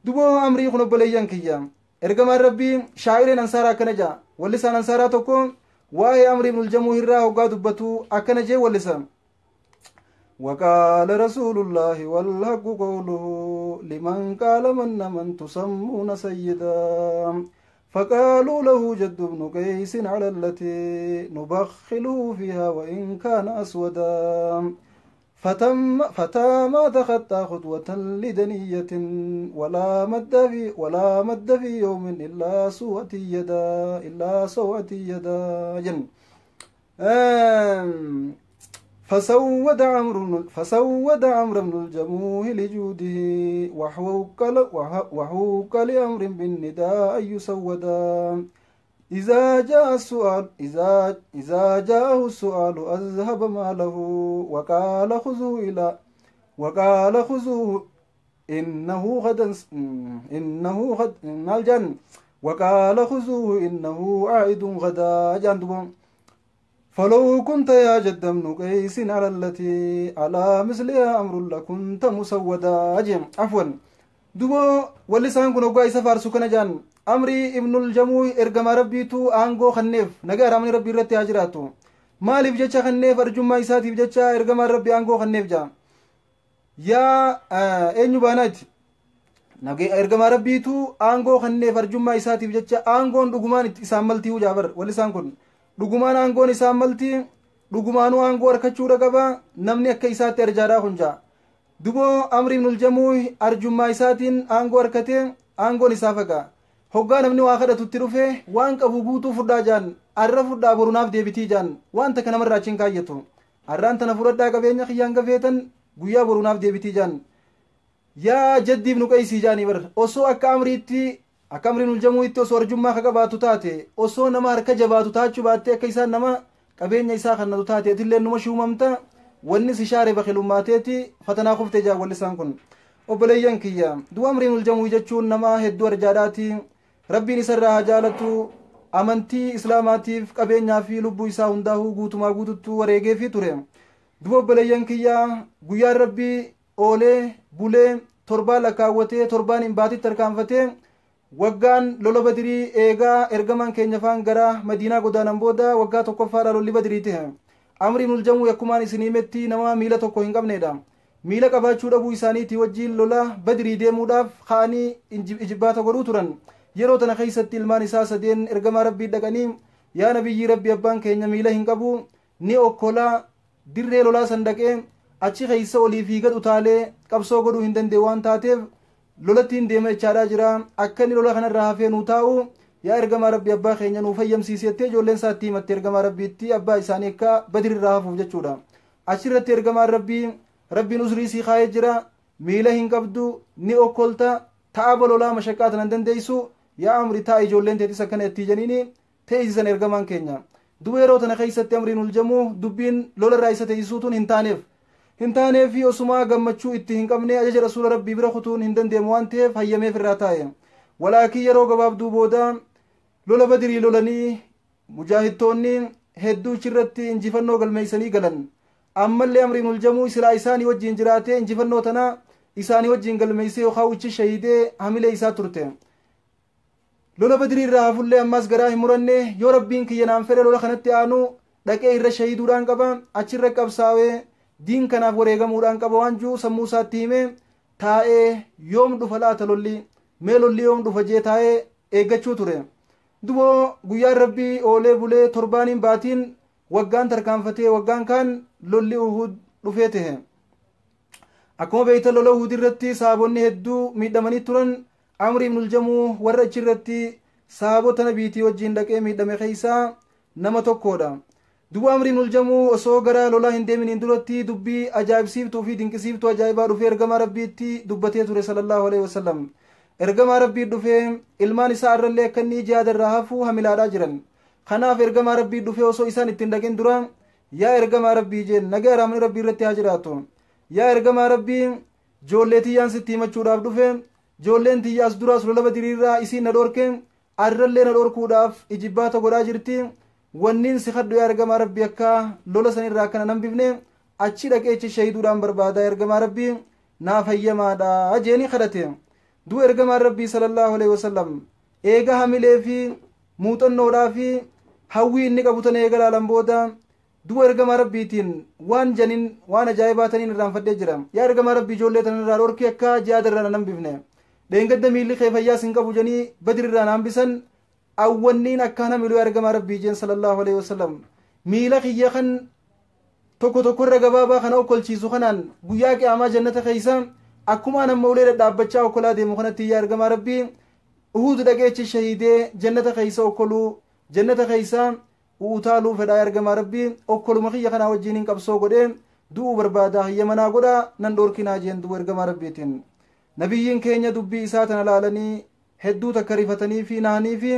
Duboo amrii kun obboleeyyan kiyya, ergamaan rabbii shaa'ireen ansaaraa akkana jaa. Wallisaan ansaaraa tokko waa'ee amrii ibnul jamuu irraa hoggaa dubbatu akkana jee wallisa: وقال رسول الله والحق قوله لمن قال من من تسمون سيدا؟ فقالوا له جد بن قيس على التي نبخله فيها وإن كان أسودا، فتم فتى ما تخطى خطوة لدنية ولا مد في يوم إلا سوءة يدا إلا سوءة يدا جن. فسود عمرو بن الجموح لجوده وحوك لأمر بالنداء يسودا. إذا جاءه السؤال أذهب ماله وقال خذوه إنه غدا إنه غد الجن وقال خذوه إنه عائد غدا جندب. فلو كنت يا جد ابن قيس على التي على مثلها أمر لكنت مسودا. عفوا، دبو واللسان كن وقاي سفار سكن جان. Amrii ibnul Jamuu ergamaa rabbiitu aangoo kanneef, nagaa araamni rabbii irratti haa jiraatu. Maaliif jecha kanneef? Arjummaa isaatiif jecha ergamaan rabbii aangoo kanneef jaa. Yaa eenyu baanaati, ergamaa rabbiitu aangoo kanneef arjummaa isaatiif jecha. Aangoon dhugumaan isaan maltii hujaa bar. Wallisaan kun dhugumaan aangoon isaan maltii, dhugumaanuu aangoo harkachuudha qaba namni akka isaatti arjaadhaa kun jaa. Duboo Amri ibnul Jamuu arjummaa isaatiin aangoo harkatee, aangoon isaa fagaa. Hoggaa namni waa kadhatutti dhufe, waan qabu guutuu fudhaa jaan. Arra fudhaa, borunaaf deebitii jaan. Waan takka namarraa achiin kaayyatu. Arraan tana fudhadhaa, qabeenya kiyyaan gafeetan, guyyaa borunaaf deebitii jaan. Yaa jaddiif nu qeysii jaanii bar. Osoo akka amriitti, akka amriin uljamuutti osoo arjummaa ka qabaatu taate, osoo nama harka jabaatu taachuu baattee, akka isaan nama qabeenya isaa kannatu taate, atillee numa shuumamta. Wanni si shaare bakilummaateeti fatanaa kuftee jaa wallisaan kun. Obboleeyyan kiyya, du'a amriin uljamuu jechuun nama hedduu arjaadhaati. Rabbiin isarraa haa jaalatu. Amantii islaamaatiif qabeenyaa fi lubbuu isaa hundaa'uu guutumaa guututtuu wareegeefii ture. Duba obboleeyyan kiyya, guyyaan rabbii oolee bulee, torbaan lakkaawwatee, torbaan hin baatitti tarkaanfatee, waggaan lola Badirii eegaa ergamaan keenya faan gara Madiinaa godaanan booda waggaa tokkoffaadha lolli Badirii ta'e. Amriin uljamuu akkumaan isin himetti nama miila tokko hin qabnedha. Miila qabaachuu dhabuu isaaniitii wajjiin lola Badirii deemuudhaaf ka'anii ijibbaata godhuu turan. Yeroo tana keessatti ilmaan isaa sadeen ergamaa rabbii dhaqanii, yaa nabiyyii rabbii, abbaan keenya miila hin qabu, ni okkolaa, dirree lolaa san dhaqee achi keessa olii fi gad utaalee qabsoo godhuu hin danda'u waan taateef, lolatti hin deema jechaadhaa jira. Akka inni lola kanarraa hafee nuu taa'u, yaa ergamaa rabbii, abbaa keenya nuu fayyamsiisettee ijoolleen isaatti himatte ergamaa rabbiitti, abbaa isaanii akka Badirirraa hafuuf jechuudha. Achirratti ergamaan rabbii, rabbiin uzrii sii kaayee jira, miila hin qabdu, ni okkolta, ta'a lolaa mashaqqaa tanan dandeessu, yaa Amri taa, ijoolleen teetis akkana itti janiini teessisan ergamaan keenya. Duba yeroo tana keessatti amriin uljamuu dubbiin lolarraa isa teessisuutuun hin taaneef, hin taaneef. Osumaa gammachuu itti hin qabne ajaja rasuula rabbii bira kutuun hin dandeemu waan ta'eef hayyameef irraa taa'e. Walaakii yeroo gabaabduu booda lola Badirii lolanii mujaahidtoonni hedduu irratti injifannoo galmeeysanii galan. Ammallee amriin uljamuu silaa isaanii wajjiin jiraatee injifannoo tana isaanii wajjiin galmeeysee yookaan wichi shahidee hamilee isaa turte. Lola Badirii irraa hafullee ammas garaa hin muranne. Yoo rabbiin kiyya naan fedhe, lola kanatti aanu dhaqee irra shahiduudhaan qaba, achirra qabsaawee diin kanaaf wareegamuudhaan qaba waan jiru sammuu isaatti hime taa'ee, yoom dhufa laata lolli, mee lolli yoom dhufa jee taa'ee eeggachuu ture. Duboo guyyaan rabbii oolee bulee, torbaaniin baatiin, waggaan tarkaanfatee, waggaan kaan lolli Uhud dhufee tahe. Akkuma beeytan lola Uhud irratti saabonni hedduu miidhamanii turan. Amri ibnul Jamuu warra achirratti saabota nabiitii wajjiin dhaqee miidhame keeysaa nama tokkodha. Duba Amri ibnul Jamuu osoo gara lolaa hin deeminiin duratti dubbii ajaa'ibsiiftuu fi dinqisiiftuu ajaa'ibaa dhufee ergamaa rabbiitti dubbatee ture sallallahu alaihi wasallam. Ergamaa rabbii dhufee ilmaan isaa irrallee akka inni jihaada irraa hafuu hamilaadhaa jiran. Kanaaf ergamaa rabbii dhufee osoo isaan ittiin dhaqin dura, yaa ergamaa rabbii jeen, nagaa araamni rabbii irratti haa jiraatu, yaa ergamaa rabbii, joollee tiyyaan sitti himachuudhaaf dhufe. Joolleen tiyyaas duraas lola Badiriirraa isiin na dhorke, arrallee na dhorkuudhaaf ijibbaata godhaa jirti. Wanniin si kadhu, yaa ergamaa rabbii, akka lola sanirraa akkana nan bifne, achi dhaqeechi shahiduudhaan barbaada, ergamaa rabbii naaf hayyamaadha jeeni kadhate. Du'a ergamaan rabbii sallallahu alaihi wasallam eega hamilee fi muuxannoodhaa fi hawwii inni qabu tana eega laalan booda, du'a ergamaa rabbiitiin waan janin waan ajaa'ibaa taniin irraanfadhee jira. Yaa ergamaa rabbii, ijoollee tana irraa dhorki akka jihaada irraa nan bifne. Dheengadda miilli kee fayyaas hin qabu janii Badir irraa naan bisan. Awwanniin akkaan hamilu, yaa ergamaa rabbii jeen sallallahu alaihi wasallam, miila kiyya kan tokko tokko irra gabaabaa kana okkolchiisu kanaan guyyaa qiyaamaa jannata keeysa akkuma amma ulee dhadhaabbachaa okkolaa deemu kanatti, yaa ergamaa rabbii, Uhuud dhaqeechi shahiidee jannata keeysa okkoluu, jannata keeysa utaaluu fedhaa. Ergamaa rabbii, okkoluma kiyya kanaa wajjiin hin qabsoo godhee du'uu barbaada, hayyamanaa godhaa, nan dhoorkinaa jeen. Du'u ergamaa rabbiitiin nabiyyiin keenya dubbii isaa tana laalanii hedduu takka rifatanii fi nahanii fi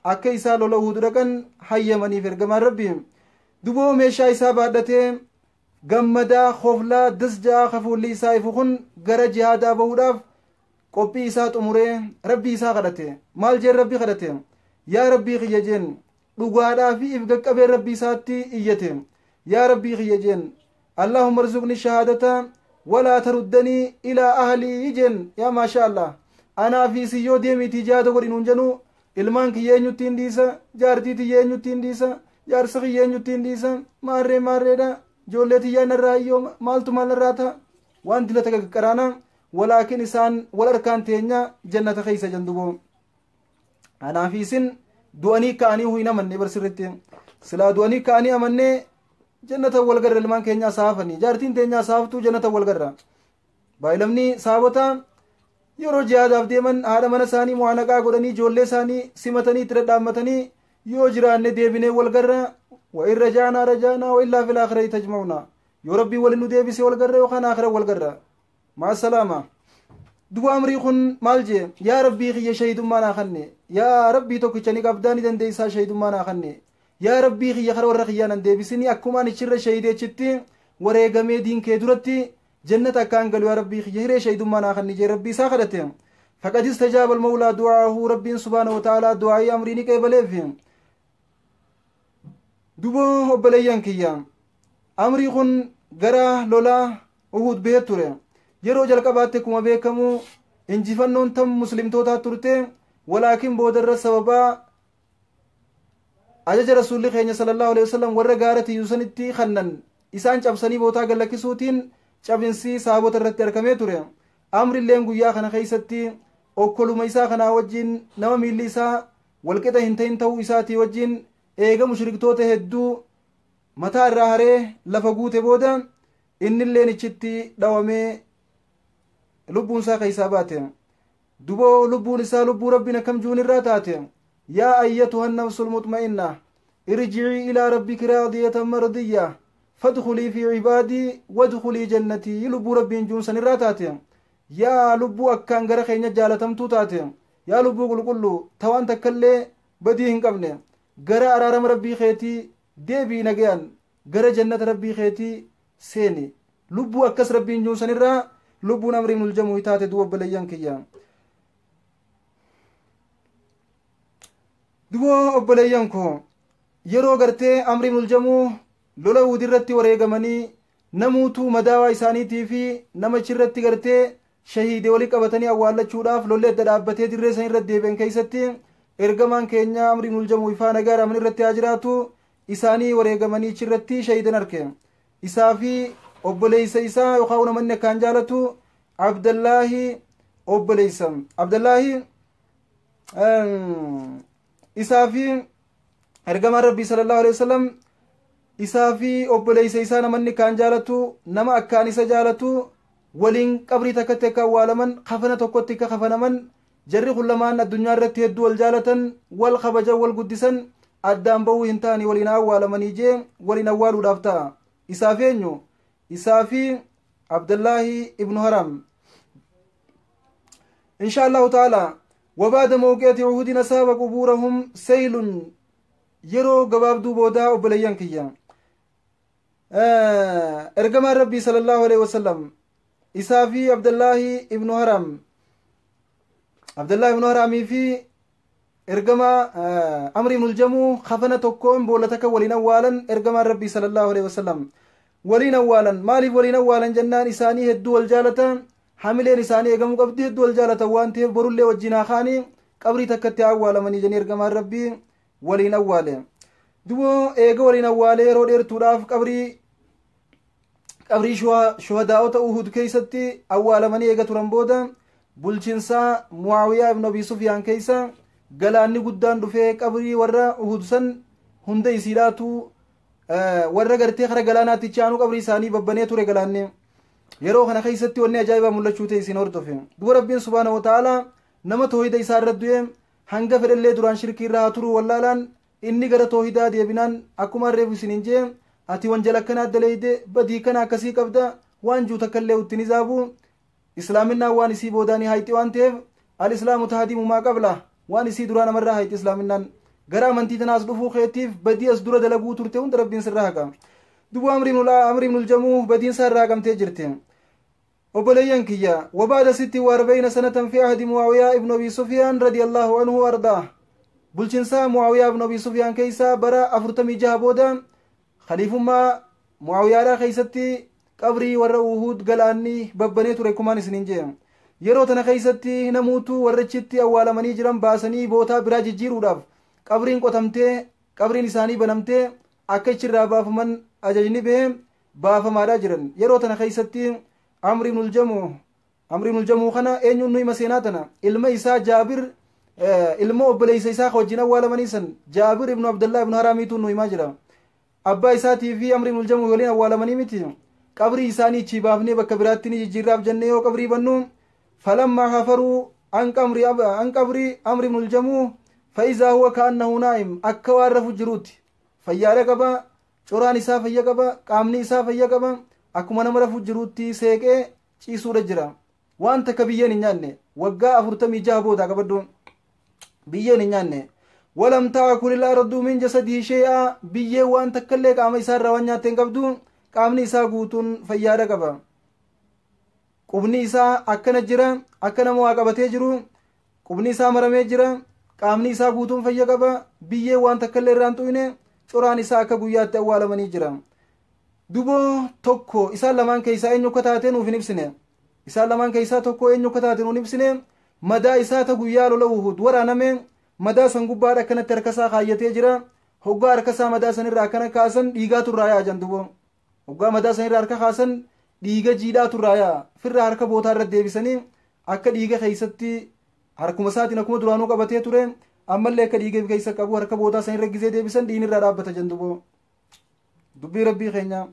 akka isaa lola Uhuud dhaqan hayyamaniif ergamaan rabbii. Duboo meeshaa isaa baadhatee gammadaa koflaa dasjaa kafuulli isaa ifu kun gara jihaadaa bahuudhaaf qophii isaa xumuree rabbii isaa kadhate. Maal jeen rabbii kadhate? Yaa rabbii kiyya jeen, dhugaadhaa fi if qaqqabee rabbii isaatti iyyate. Yaa rabbii kiyya jeen, allahumma arzuqni shahaadata walaa taruddanii ilaa ahlii jeen. Yaa maasha allah, anaa fi isin yoo deemiitii jihaada godhi nuun jenuu Ilmaan kiyya eenyutti hin dhiisa, jaartii tiyya eenyutti hin dhiisa, jaarsa kiyya eenyutti hin dhiisa, maarree maarreedha, ijoollee tiyyaa narraa hiyyooma, maaltu maal narraa ta'a, waan dilata qaqqaraana. Walaakin isaan wal harkaan teenya jannata keessa janduboo. Anaa fi isin du'anii ka'anii hin amanne barsirritti. Silaa du'anii ka'anii amannee jannata wal garra, ilmaan keenya saafanii jaartiin teenya saaftuu jannata wal garra. Baay'ilamni saabota yeroo jihaadaaf deeman haadha mana isaanii mu'aanaqaa godhanii, ijoollee isaanii simatanii itti dhadhaammatanii, yoo jiraanne deebinee wal garra, wa in rajaanaa rajaanaa wa illaa fil aakhirati tajma'una, yoo Rabbii waliin nu deebise wal garra yookaan aakhira wal garra, maa salaama. Duba Amrii kun maal jee? Yaa Rabbii kiyya, shahidummaa naa kanne. Yaa Rabbii tokkicha ni qabdaa, ni dandeessaa, shahidummaa naa kanne. Yaa Rabbii kiyya, kara warra kiyyaa nan deebisini, akkumaan ichirra shahidee achitti wareegamee diin kee duratti jannata akkaan galu, yaa Rabbii kiyya, hiree shahidummaa naa kanni jee Rabbii isaa kadhate. Faqad istajaaba almawlaa du'aahu, Rabbiin subhaana wa ta'aalaa du'aayii Amrii ni qeebaleef. Duba obboleeyyan kiyya, Amrii kun gara lolaa Uhud bahee ture. Yeroo jalqabaatti akkuma beekamu injifannoon tam muslimtootaa turte. Walaakin boodarra sababaa ajaja Rasuulli keenya sallallahu alaihi wasallam warra gaara tiyyuu sanitti kannan isaan cabsanii bootaa gallakkisuutiin cabinsi saabota irratti argamee ture. Amrilleen guyyaa kana keessatti okkoluma isaa kanaa wajjin, nama miilli isaa walqixa hin ta'in ta'uu isaatii wajjin, eega mushriktoota hedduu mataa irraa haree lafa guute booda innilleen ichitti dhawamee lubbuun isaa keessaa baate. Duboo lubbuun isaa lubbuu Rabbiin akkam juun irraa taate: yaa ayyatuha nafsul mutma'inna irjicii ilaa rabbiki raadiyatan mardiyya fadkhulii fi cibaadii wadkhulii jannatii. Lubbuu Rabbiin juun san irraa taate. Yaa lubbuu akkaan gara keenya jaalatamtuu taate, yaa lubbuu qulqulluu tawaan takkallee badii hin qabne, gara araarama Rabbii keetii deebii, nagayan gara jannata Rabbii keetii seeni. Lubbuu akkas Rabbiin juun san irraa lubbuun Amrii ibnul Jamuu taate. Duba obboleeyyan kiyya, duba obboleeyyan koo, yeroo gartee Amrii ibnul Jamuu lola Uhud irratti wareegamanii, namuutuu madaawaa isaaniitii fi nama achirratti gartee shahiide walii qabatanii awwaallachuudhaaf lolli adda dhaabbatee dirree san irratti deebi'an keessatti, ergamaan keenya Amrii ibnul Jamuu ifaa nagaa raman irratti haa jiraatu isaanii wareegamanii achirratti shahiidan arke. Isaa fi obboleeysa isaa yookaan namanni akkaan jaalatu Abdallaahi, obboleeysa Abdallaahi isaa fi ergamaan Rabbii sallallahu alaihi wasallam isaa fi obboleeysa isaa namanni akkaan jaalatu, nama akkaan isa jaalatu waliin qabrii takkatti akka awwaalaman, kafana tokkotti akka kafanaman. Jarri kun lamaan addunyaa irratti hedduu wal jaalatan, wal kabajan, wal guddisan, addaan bahuu hin ta'anii waliin awwaalamanii jee waliin awwaaluudhaaf ta'a. Isaaf eenyu? Isaa fi Abdallaahi ibnu Haram. Insha Allahu ta'ala, wabaada mawqi'ati Uhudin asaaba qubuurahum seylun. Yeroo gabaabduu boodaa, obboleeyyan kiyya, ergamaan Rabbii sallallahu alaihi wasallam isaa fi Abdallaahi ibnu Haram, Abdallaahi ibnu Haramii fi ergamaa Amri ibnul Jamuu kafana tokkoon boolla takka waliin awwaalan. Ergamaan Rabbii sallallahu alaihi wasallam waliin awwaalan. Maaliif waliin awwaalan jennaan, isaanii hedduu wal jaalatan, hamileen isaanii eegamuu qabdi, hedduu wal jaalatan waan ta'eef borullee wajjin haa kaanii qabrii takkatti haa awwaalamanii jedhanii ergamaan Rabbii waliin awwaale. Duboo eega waliin awwaalee yeroo dheertuudhaaf qabrii shuhadaa'ota Uhud keessatti awwaalamanii eega turan booda, bulchiinsaa Muwaawiyaa ibn Abi Sufyaan keessa galaanni guddaan dhufee qabrii warra Uhud san hunda isiidhaatu warra gartee kara galaanaatti chaanuu qabrii isaanii babbanee ture galaanni. Yeroo kana keessatti wanni ajaa'ibaa mul'achuu ta'e isin hordofe. Duba Rabbiin subhaana wa ta'aalaa nama toohida isaa irra du'e, hanga fedhallee duraan shirkii irraa haa turuu, wallaalaan inni gara toohidaa deebinaan, akkuma reefu isiniin jee, ati wanjala akkanaa daleeyde, badii kana akkasii qabda waan juu takkallee ittiin izaabu. Islaaminaan waan isii boodaanii hayxi waan ta'eef, al-islaamu tahdimu maa qabla, waan isii duraa namarraa hayxi. Islaaminaan gara amantii tanaas dhufuu keetiif badii as dura dalaguu turte hunda Rabbiin sirraa haqa. Duba Amri ibnul Jamuu badiin isaa irraa haqamtee jirti. Obboleeyyan kiyya, wabaada sitti waarbayna sanatan fi ahdi Muwaawiyaa ibnu Abi Sufyaan radiyallahu anhu ardaa, bulchiinsa Muwaawiyaa ibnu Abi Sufyaan keessa bara 46 booda khaliifummaa Muwaawiyaadhaa keessatti qabrii warra Uhuud galaanni babbanee ture kumaan isiniin jee. Yeroo tana keeysatti namuutu warrachitti awwaalamanii jiran baasanii bootaa biraa jijjiiruudhaaf qabriin qotamtee, qabriin isaanii banamtee, akka ichirraa baafaman ajajni bahee baafamaadhaa jiran. Yeroo tana keeysatti Amri ibnul Jamuu, Amri ibnul Jamuu kana eenyuun nu hima seenaa tana? Ilma isaa Jaabir, ilma obboleeysa isaa ka wajjin awwaalamanii san, Jaabir ibnu Abdallah ibnu Haraamiitu nu himaa jira. Abbaa isaatii fi Amri ibnul Jamuu waliin awwaalamanii miti? Qabrii isaanii ichii baafnee bakka biraatti ni jijjiirraaf jennee yoo qabrii bannu, falammaa hafaruu an qabri an qabri Amri ibnul Jamuu fa'izaa huwa ka'annahu naa'im, akka waan rafu jiruuti. Fayyaadha qaba, coraan isaa fayya qaba, qaamni isaa fayya qaba, akkuma nama rafu jiruutti seeqee ciisuudha jira. Waan takka biyyeen hin nyaanne. Waggaa 46 booda qabaddu, biyyeen hin nyaanne. Walam ta'akul ardu min jasadihi shay'a, biyyeen waan takkallee qaama isaa irraa waan nyaatte hin qabdu. Qaamni isaa guutuun fayyaadha qaba. Qubni isaa akkana jira, akka nama waa qabatee jiru qubni isaa maramee jira. Qaamni isaa guutuun fayya qaba, biyyeen waan takkallee irraa hin tuqne. Coraan isaa akka guyyaatti awwaalamanii jira. Duboo tokko isaan lamaan keessaa eenyu akka taate nuuf hin ibsine. Isaan lamaan keessaa tokko eenyu akka taate nuuf hin ibsine. Madaa isaa ta guyyaa lola Uhud waraaname, madaa san gubbaadha akkanatti harka isaa kaayyatee jira. Hoggaa harka isaa madaa sanirraa akkana kaasan, dhiigaatu irraa yaa'a jan. Duboo hoggaa madaa sanirraa harka kaasan, dhiiga jiidhaatu irraa yaa'a. Firra harka bootaa irra deebisanii, akka dhiiga keessatti harkuma isaatiin akkuma duraanuu qabatee ture, ammallee akka dhiiga keessa qabu harka bootaa sanirra gizee deebisan, dhiigni irraa dhaabbata jan. Duboo dubbii rabbii keenya.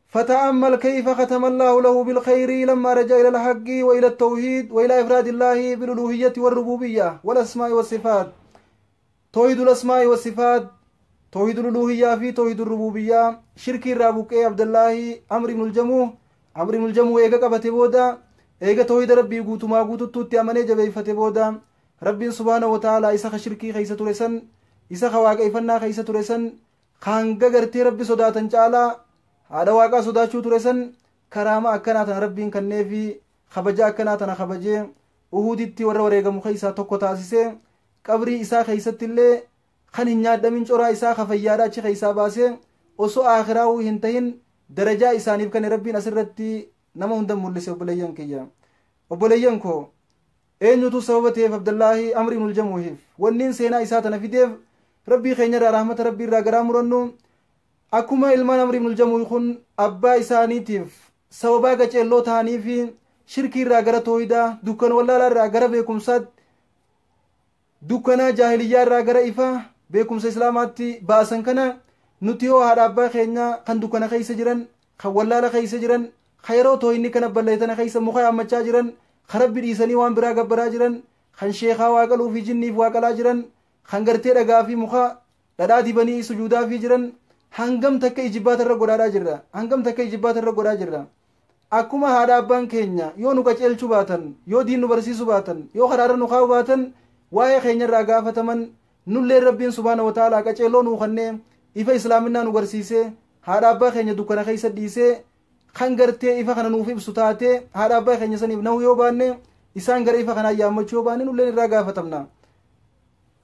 فتأمل كيف ختم الله له بالخير لما رجع إلى الحق وإلى التوحيد وإلى إفراد الله بالألوهية والربوبية والأسماء والصفات. توحيد الأسماء والصفات، توحيد الألوهية في توحيد الربوبية، شرك الرابوك عبد الله عمرو بن الجموح. عمرو بن الجموح إيغا قبته بودا، إيغا توحيد ربي قوتو ما قوتو توتي أمني جبيفته بودا، ربي سبحانه وتعالى إسا شركي خيسة ترسن، إسا خواق إفنا خيسة ترسن، خانقا غرتي ربي صداتا جعلا haadha waaqaa sodaachuu ture san, karaama akkanaa tana rabbiin kanneefi, kabaja akkanaa tana kabajee, Uhuditti warra wareegamu keessaa tokko taasisee, qabrii isaa keessatti illee kan hin nyaadhamin coraa isaa kafayyaadha achi keessaa baasee, osoo akhiraa hin tahin darajaa isaaniif kan rabbiin asirratti nama hunda mul'ise. Obboleeyyan kiyya, obboleeyyan koo, eenyutu sababa ta'eef Abdallaahi Amri ibnul Jamuuhiif? Wanniin seenaa isaa tana fideef, rabbii keenyarraa rahmata rabbii irraa garaa murannu. Akkuma ilmaan Amri ibnul Jamuuhi kun abbaa isaaniitiif sababaa qaceelloo ta'anii fi shirkii irraa gara tooyidaa, dukkana wallaalaa irraa gara beekumsaatti, dukkanaa jaahiliyyaa irraa gara ifaa beekumsa islaamaatti baasan kana, nuti yoo haadha abbaa keenya kan dukkana keessa jiran, kan wallaala keessa jiran, kan yeroo tooyinni kana balleetana keessa muka yaammachaa jiran, kan rabbi dhiisanii waan biraa gabbaraa jiran, kan sheekaa waaqaluu fi jinniif waaqalaa jiran, kan gartee dhagaa fi muka dhadhaa dibanii sujuudaa fi jiran, hangam takka ijibbaata irra godhaadhaa jirra? Hangam takka ijibbaata irra godhaa jirra? Akkuma haadha abbaan keenya yoo nu qaceelchuu baatan, yoo diin nu barsiisuu baatan, yoo karaarra nu kaa'uu baatan, waa'ee keenya irraa gaafataman, nullee rabbiin subhaana wa ta'aalaa qaceelloo nuu kennee, ifa islaaminaa nu barsiisee, haadha abbaa keenya dukkana keessa dhiisee, kan gartee ifa kana nuuf ibsu taatee, haadha abbaa keenya saniif nahu yoo baanne, isaan gara ifa kanaa yaammachuu yoo baanne, nulleen irraa gaafatamna.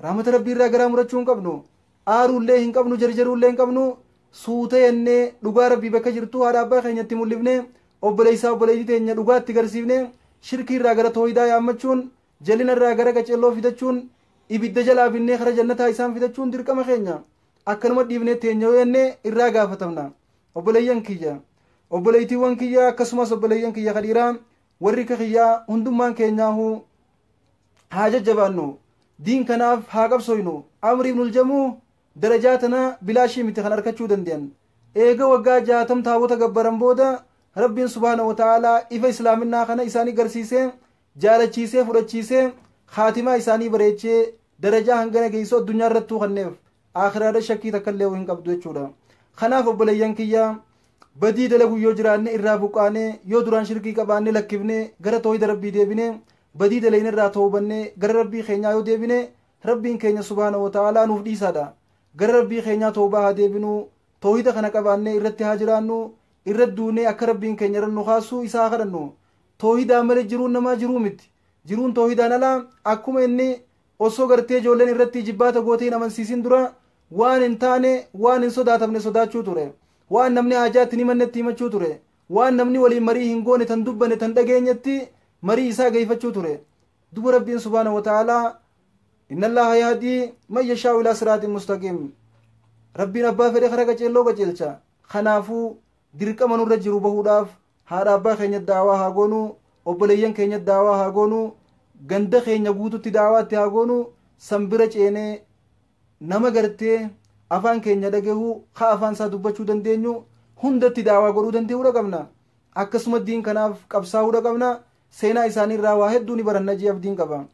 Rahmata rabbii irraa garaa murachuu hin qabnu, aaruullee hin qabnu, jarjaruullee hin qabnu. Suuta jennee dhugaa rabbii bakka jirtu haadha abbaa keenyatti mul'ifne, obboleessaa obboleettii teenya dhugaatti garsiifne, shirkii irraa gara tooyidaa yaammachuun, jalina irraa gara qaceelloo fidachuun, ibidda jalaa binnee kara jannataa isaan fidachuun dirqama keenya. Akkanuma dhiifnee teenya yoo jennee, irraa gaafatamna. Obboleeyyan kiyya, obboleettiiwwan kiyya, akkasumas obboleeyyan kiyya kadhiiraa, warri ka kiyyaa, hundummaan keenyaahu haa jajjabaannu, diin kanaaf haa qabsooynu. Amri ibnul Jamuu darajaa tana bilaashii miti kan argachuu danda'an. Eega waggaa 60 taabota gabbaran booda, rabbiin subhaana wa ta'aalaa ifa islaaminaa kana isaanii garsiisee, jaalachiisee, fudhachiisee, kaatimaa isaanii bareechee, darajaa hangana geessoo addunyaa irrattuu kanneef, akhiraadha shakkii takka illee hin qabdu jechuudha. Kanaaf obboleeyyan kiyya, badii dalagu yoo jiraanne irraa buqqaanee, yoo duraan shirkii qabaanne lakkifnee, gara tooyida rabbii deebinee, badii dalayne irraa toobannee, gara rabbii keenyaa yoo deebine, rabbiin keenya subhaana wa ta'aalaa nuuf dhiisaadha. Gara rabbii keenyaa toobaa haa deebinuu, toohida kana qabaannee irratti haa jiraannu, irra duunee akka rabbiin keenya irra nu kaasuu isaa kadhannu. Toohidaa malee jiruun namaa jiruu miti. Jiruun toohidaan alaa akkuma inni osoo gartee ijoolleen irratti jibbaata gootee hin amansiisin dura waan hin taane, waan hin sodaatamne sodaachuu ture, waan namni haajaatti hin himannetti himachuu ture, waan namni waliin marii hin goone, tan dubbanne, tan dhageenyetti. Marii isaa geeyfachuu ture. Duba Rabbiin subhaanahu wa ta'aalaa inna Allaaha yahdii man yashaa'u ilaa siraatin mustaqiim. Rabbiin abbaa fedhe kara qaceelloo qaceelcha. Kanaafuu dirqama nurra jiru bahuudhaaf haadha abbaa keenya daawaa haa goonu, obboleeyyan keenya daawaa haa goonu, ganda keenya guututti daawaatti haa goonu. San bira ceenee nama gartee afaan keenya dhagahu, ka afaan isaa dubbachuu dandeenyu hundatti daawaa godhuu danda'uudha qabna. Akkasuma diin kanaaf qabsaa'uudha qabna. Seenaa isaanii irraa waa hedduu ni baranna jee abdiin qaba.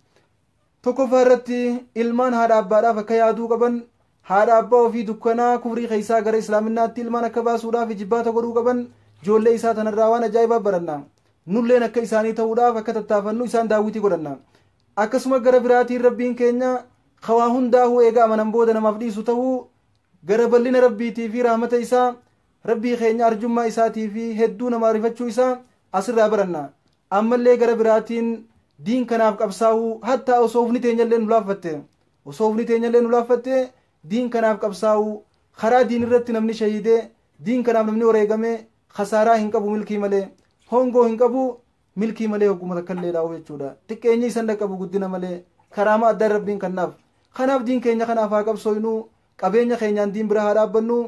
Tokkoffaa irratti ilmaan haadha abbaadhaaf akka yaaduu qaban, haadha abbaa ofii dukkanaa kufrii keessaa gara islaaminaatti ilmaan akka baasuudhaaf ijibbaata godhuu qaban ijoollee isaa tanarraa waan ajaa'ibaa baranna. Nulleen akka isaanii ta'uudhaaf akka tattaafannu isaan daawwitii godhanna. Akkasuma gara biraatiin Rabbiin keenya kawaa hundaa'uu eega amanan booda namaaf dhiisu ta'uu, gara bal'ina Rabbiitii fi rahmata isaa, Rabbii keenya arjummaa isaatii fi hedduu nama arifachuu isaa asirraa baranna. Ammallee gara biraatiin diin kanaaf qabsaa'uu, hattaa osoo ufni teenyallee nu laaffatte, osoo ufni teenyallee nu laaffatte diin kanaaf qabsaa'uu, karaa diin irratti namni shahiidee diin kanaaf namni wareegame khasaaraa hin qabu, milkii malee hongoo hin qabu, milkii malee hogguma takkallee dhaa'u jechuudha. Xiqqeenyi isan dhaqqabu guddina malee karaama addaa Rabbiin kannaaf. Kanaaf diin keenya kanaaf haa qabsooynu, qabeenya keenyaan diin bira haa dhaabbannu,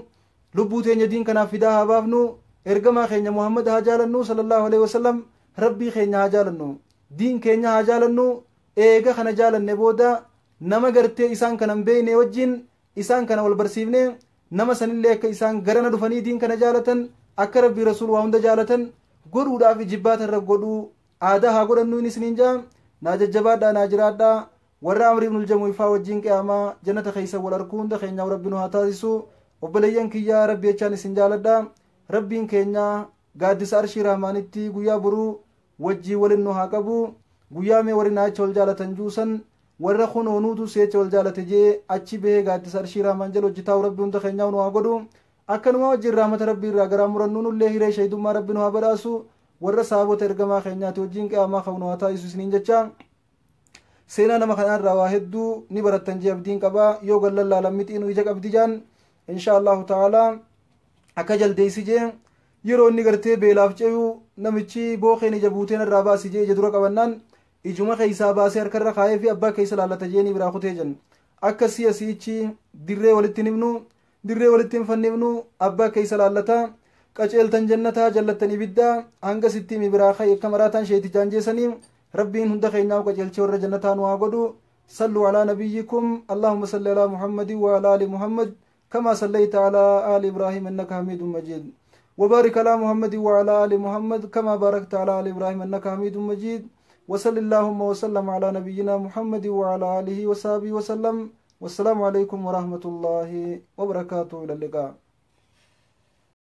lubbuu teenya diin kanaaf fidaa haa baafnu, ergamaa keenya Muhammad haa jaalannu sallallahu alaihi wasallam, Rabbii keenya haa jaalannu, diin keenya haa jaalannu. Eega kana jaalanne booda nama gartee isaan kana hin beekne wajjin isaan kana wal barsiifne, nama sanillee akka isaan garana dhufanii diin kana jaalatan, akka Rabbii Rasuul waa hunda jaalatan godhuudhaaf ijibbaata irra godhuu aadaa haa godhannu. Inni isiniin jaa, naa jajjabaadhaa, naa jiraadhaa. Warra Amri ibnul Jamuufaa wajjin qiyaamaa jannata keessa wal arkuu hunda keenyaaf Rabbi nu haa taasisu. Obboleeyyan kiyyaa, Rabbi jechaan isin jaaladha. Rabbiin keenya gaaddisa arshii rahmaanitti guyyaa boruu wajjii walin nu haa qabu. Guyyaa mee warri naacha wal jaalatan juusan warra kunoo nuutu seecha wal jaalate jee achi bahee gaaddisa arshii rahmaan jala hojjetaa'u Rabbi hunda keenyaaf nu haa godhu. Akkanuma wajjin rahmata Rabbii irraa garaa murannu nullee hiree shahidummaa Rabbi nu haa badhaasu. Warra sahaabota ergamaa keenyaati wajjin qiyaamaa ka'u nu haa taasisu isiniin jecha. Seenaa nama kanarraa waa hedduu ni barattan jee abdiin qaba. Yoo gallan laalan mixiinu ija qabdi jaan. Insha Allahu ta'ala akka jaldeessi jee yeroo inni gartee beelaaf ce'u namichi bookeen ija buuteen irraa baasi jee ija dura qabannaan ijuma keessaa baasee harkarra kaayee fi abbaa keessa laallata jeeni biraa kutee jen. Akkasii asiichi dirree walitti himnu, dirree walitti hin fannifnu, abbaa keessa laallata. Qaceeltan jannataa, jallattan ibiddaa, hanga sitti himi biraa ka'e akka maraataan sheetichaan jeessanii. Rabbiin hunda keenyaa qajeelchee warra jannataa nu haa godhu. Sallu alaa nabiyyikum. Allahumma salli alaa Muhammadi wa alaa ali Muhammad كما صليت على آل إبراهيم إنك حميد مجيد، وبارك على محمد وعلى آل محمد كما باركت على آل إبراهيم إنك حميد مجيد، وصل اللهم وسلم على نبينا محمد وعلى آله وصحبه وسلم. والسلام عليكم ورحمة الله وبركاته. إلى اللقاء.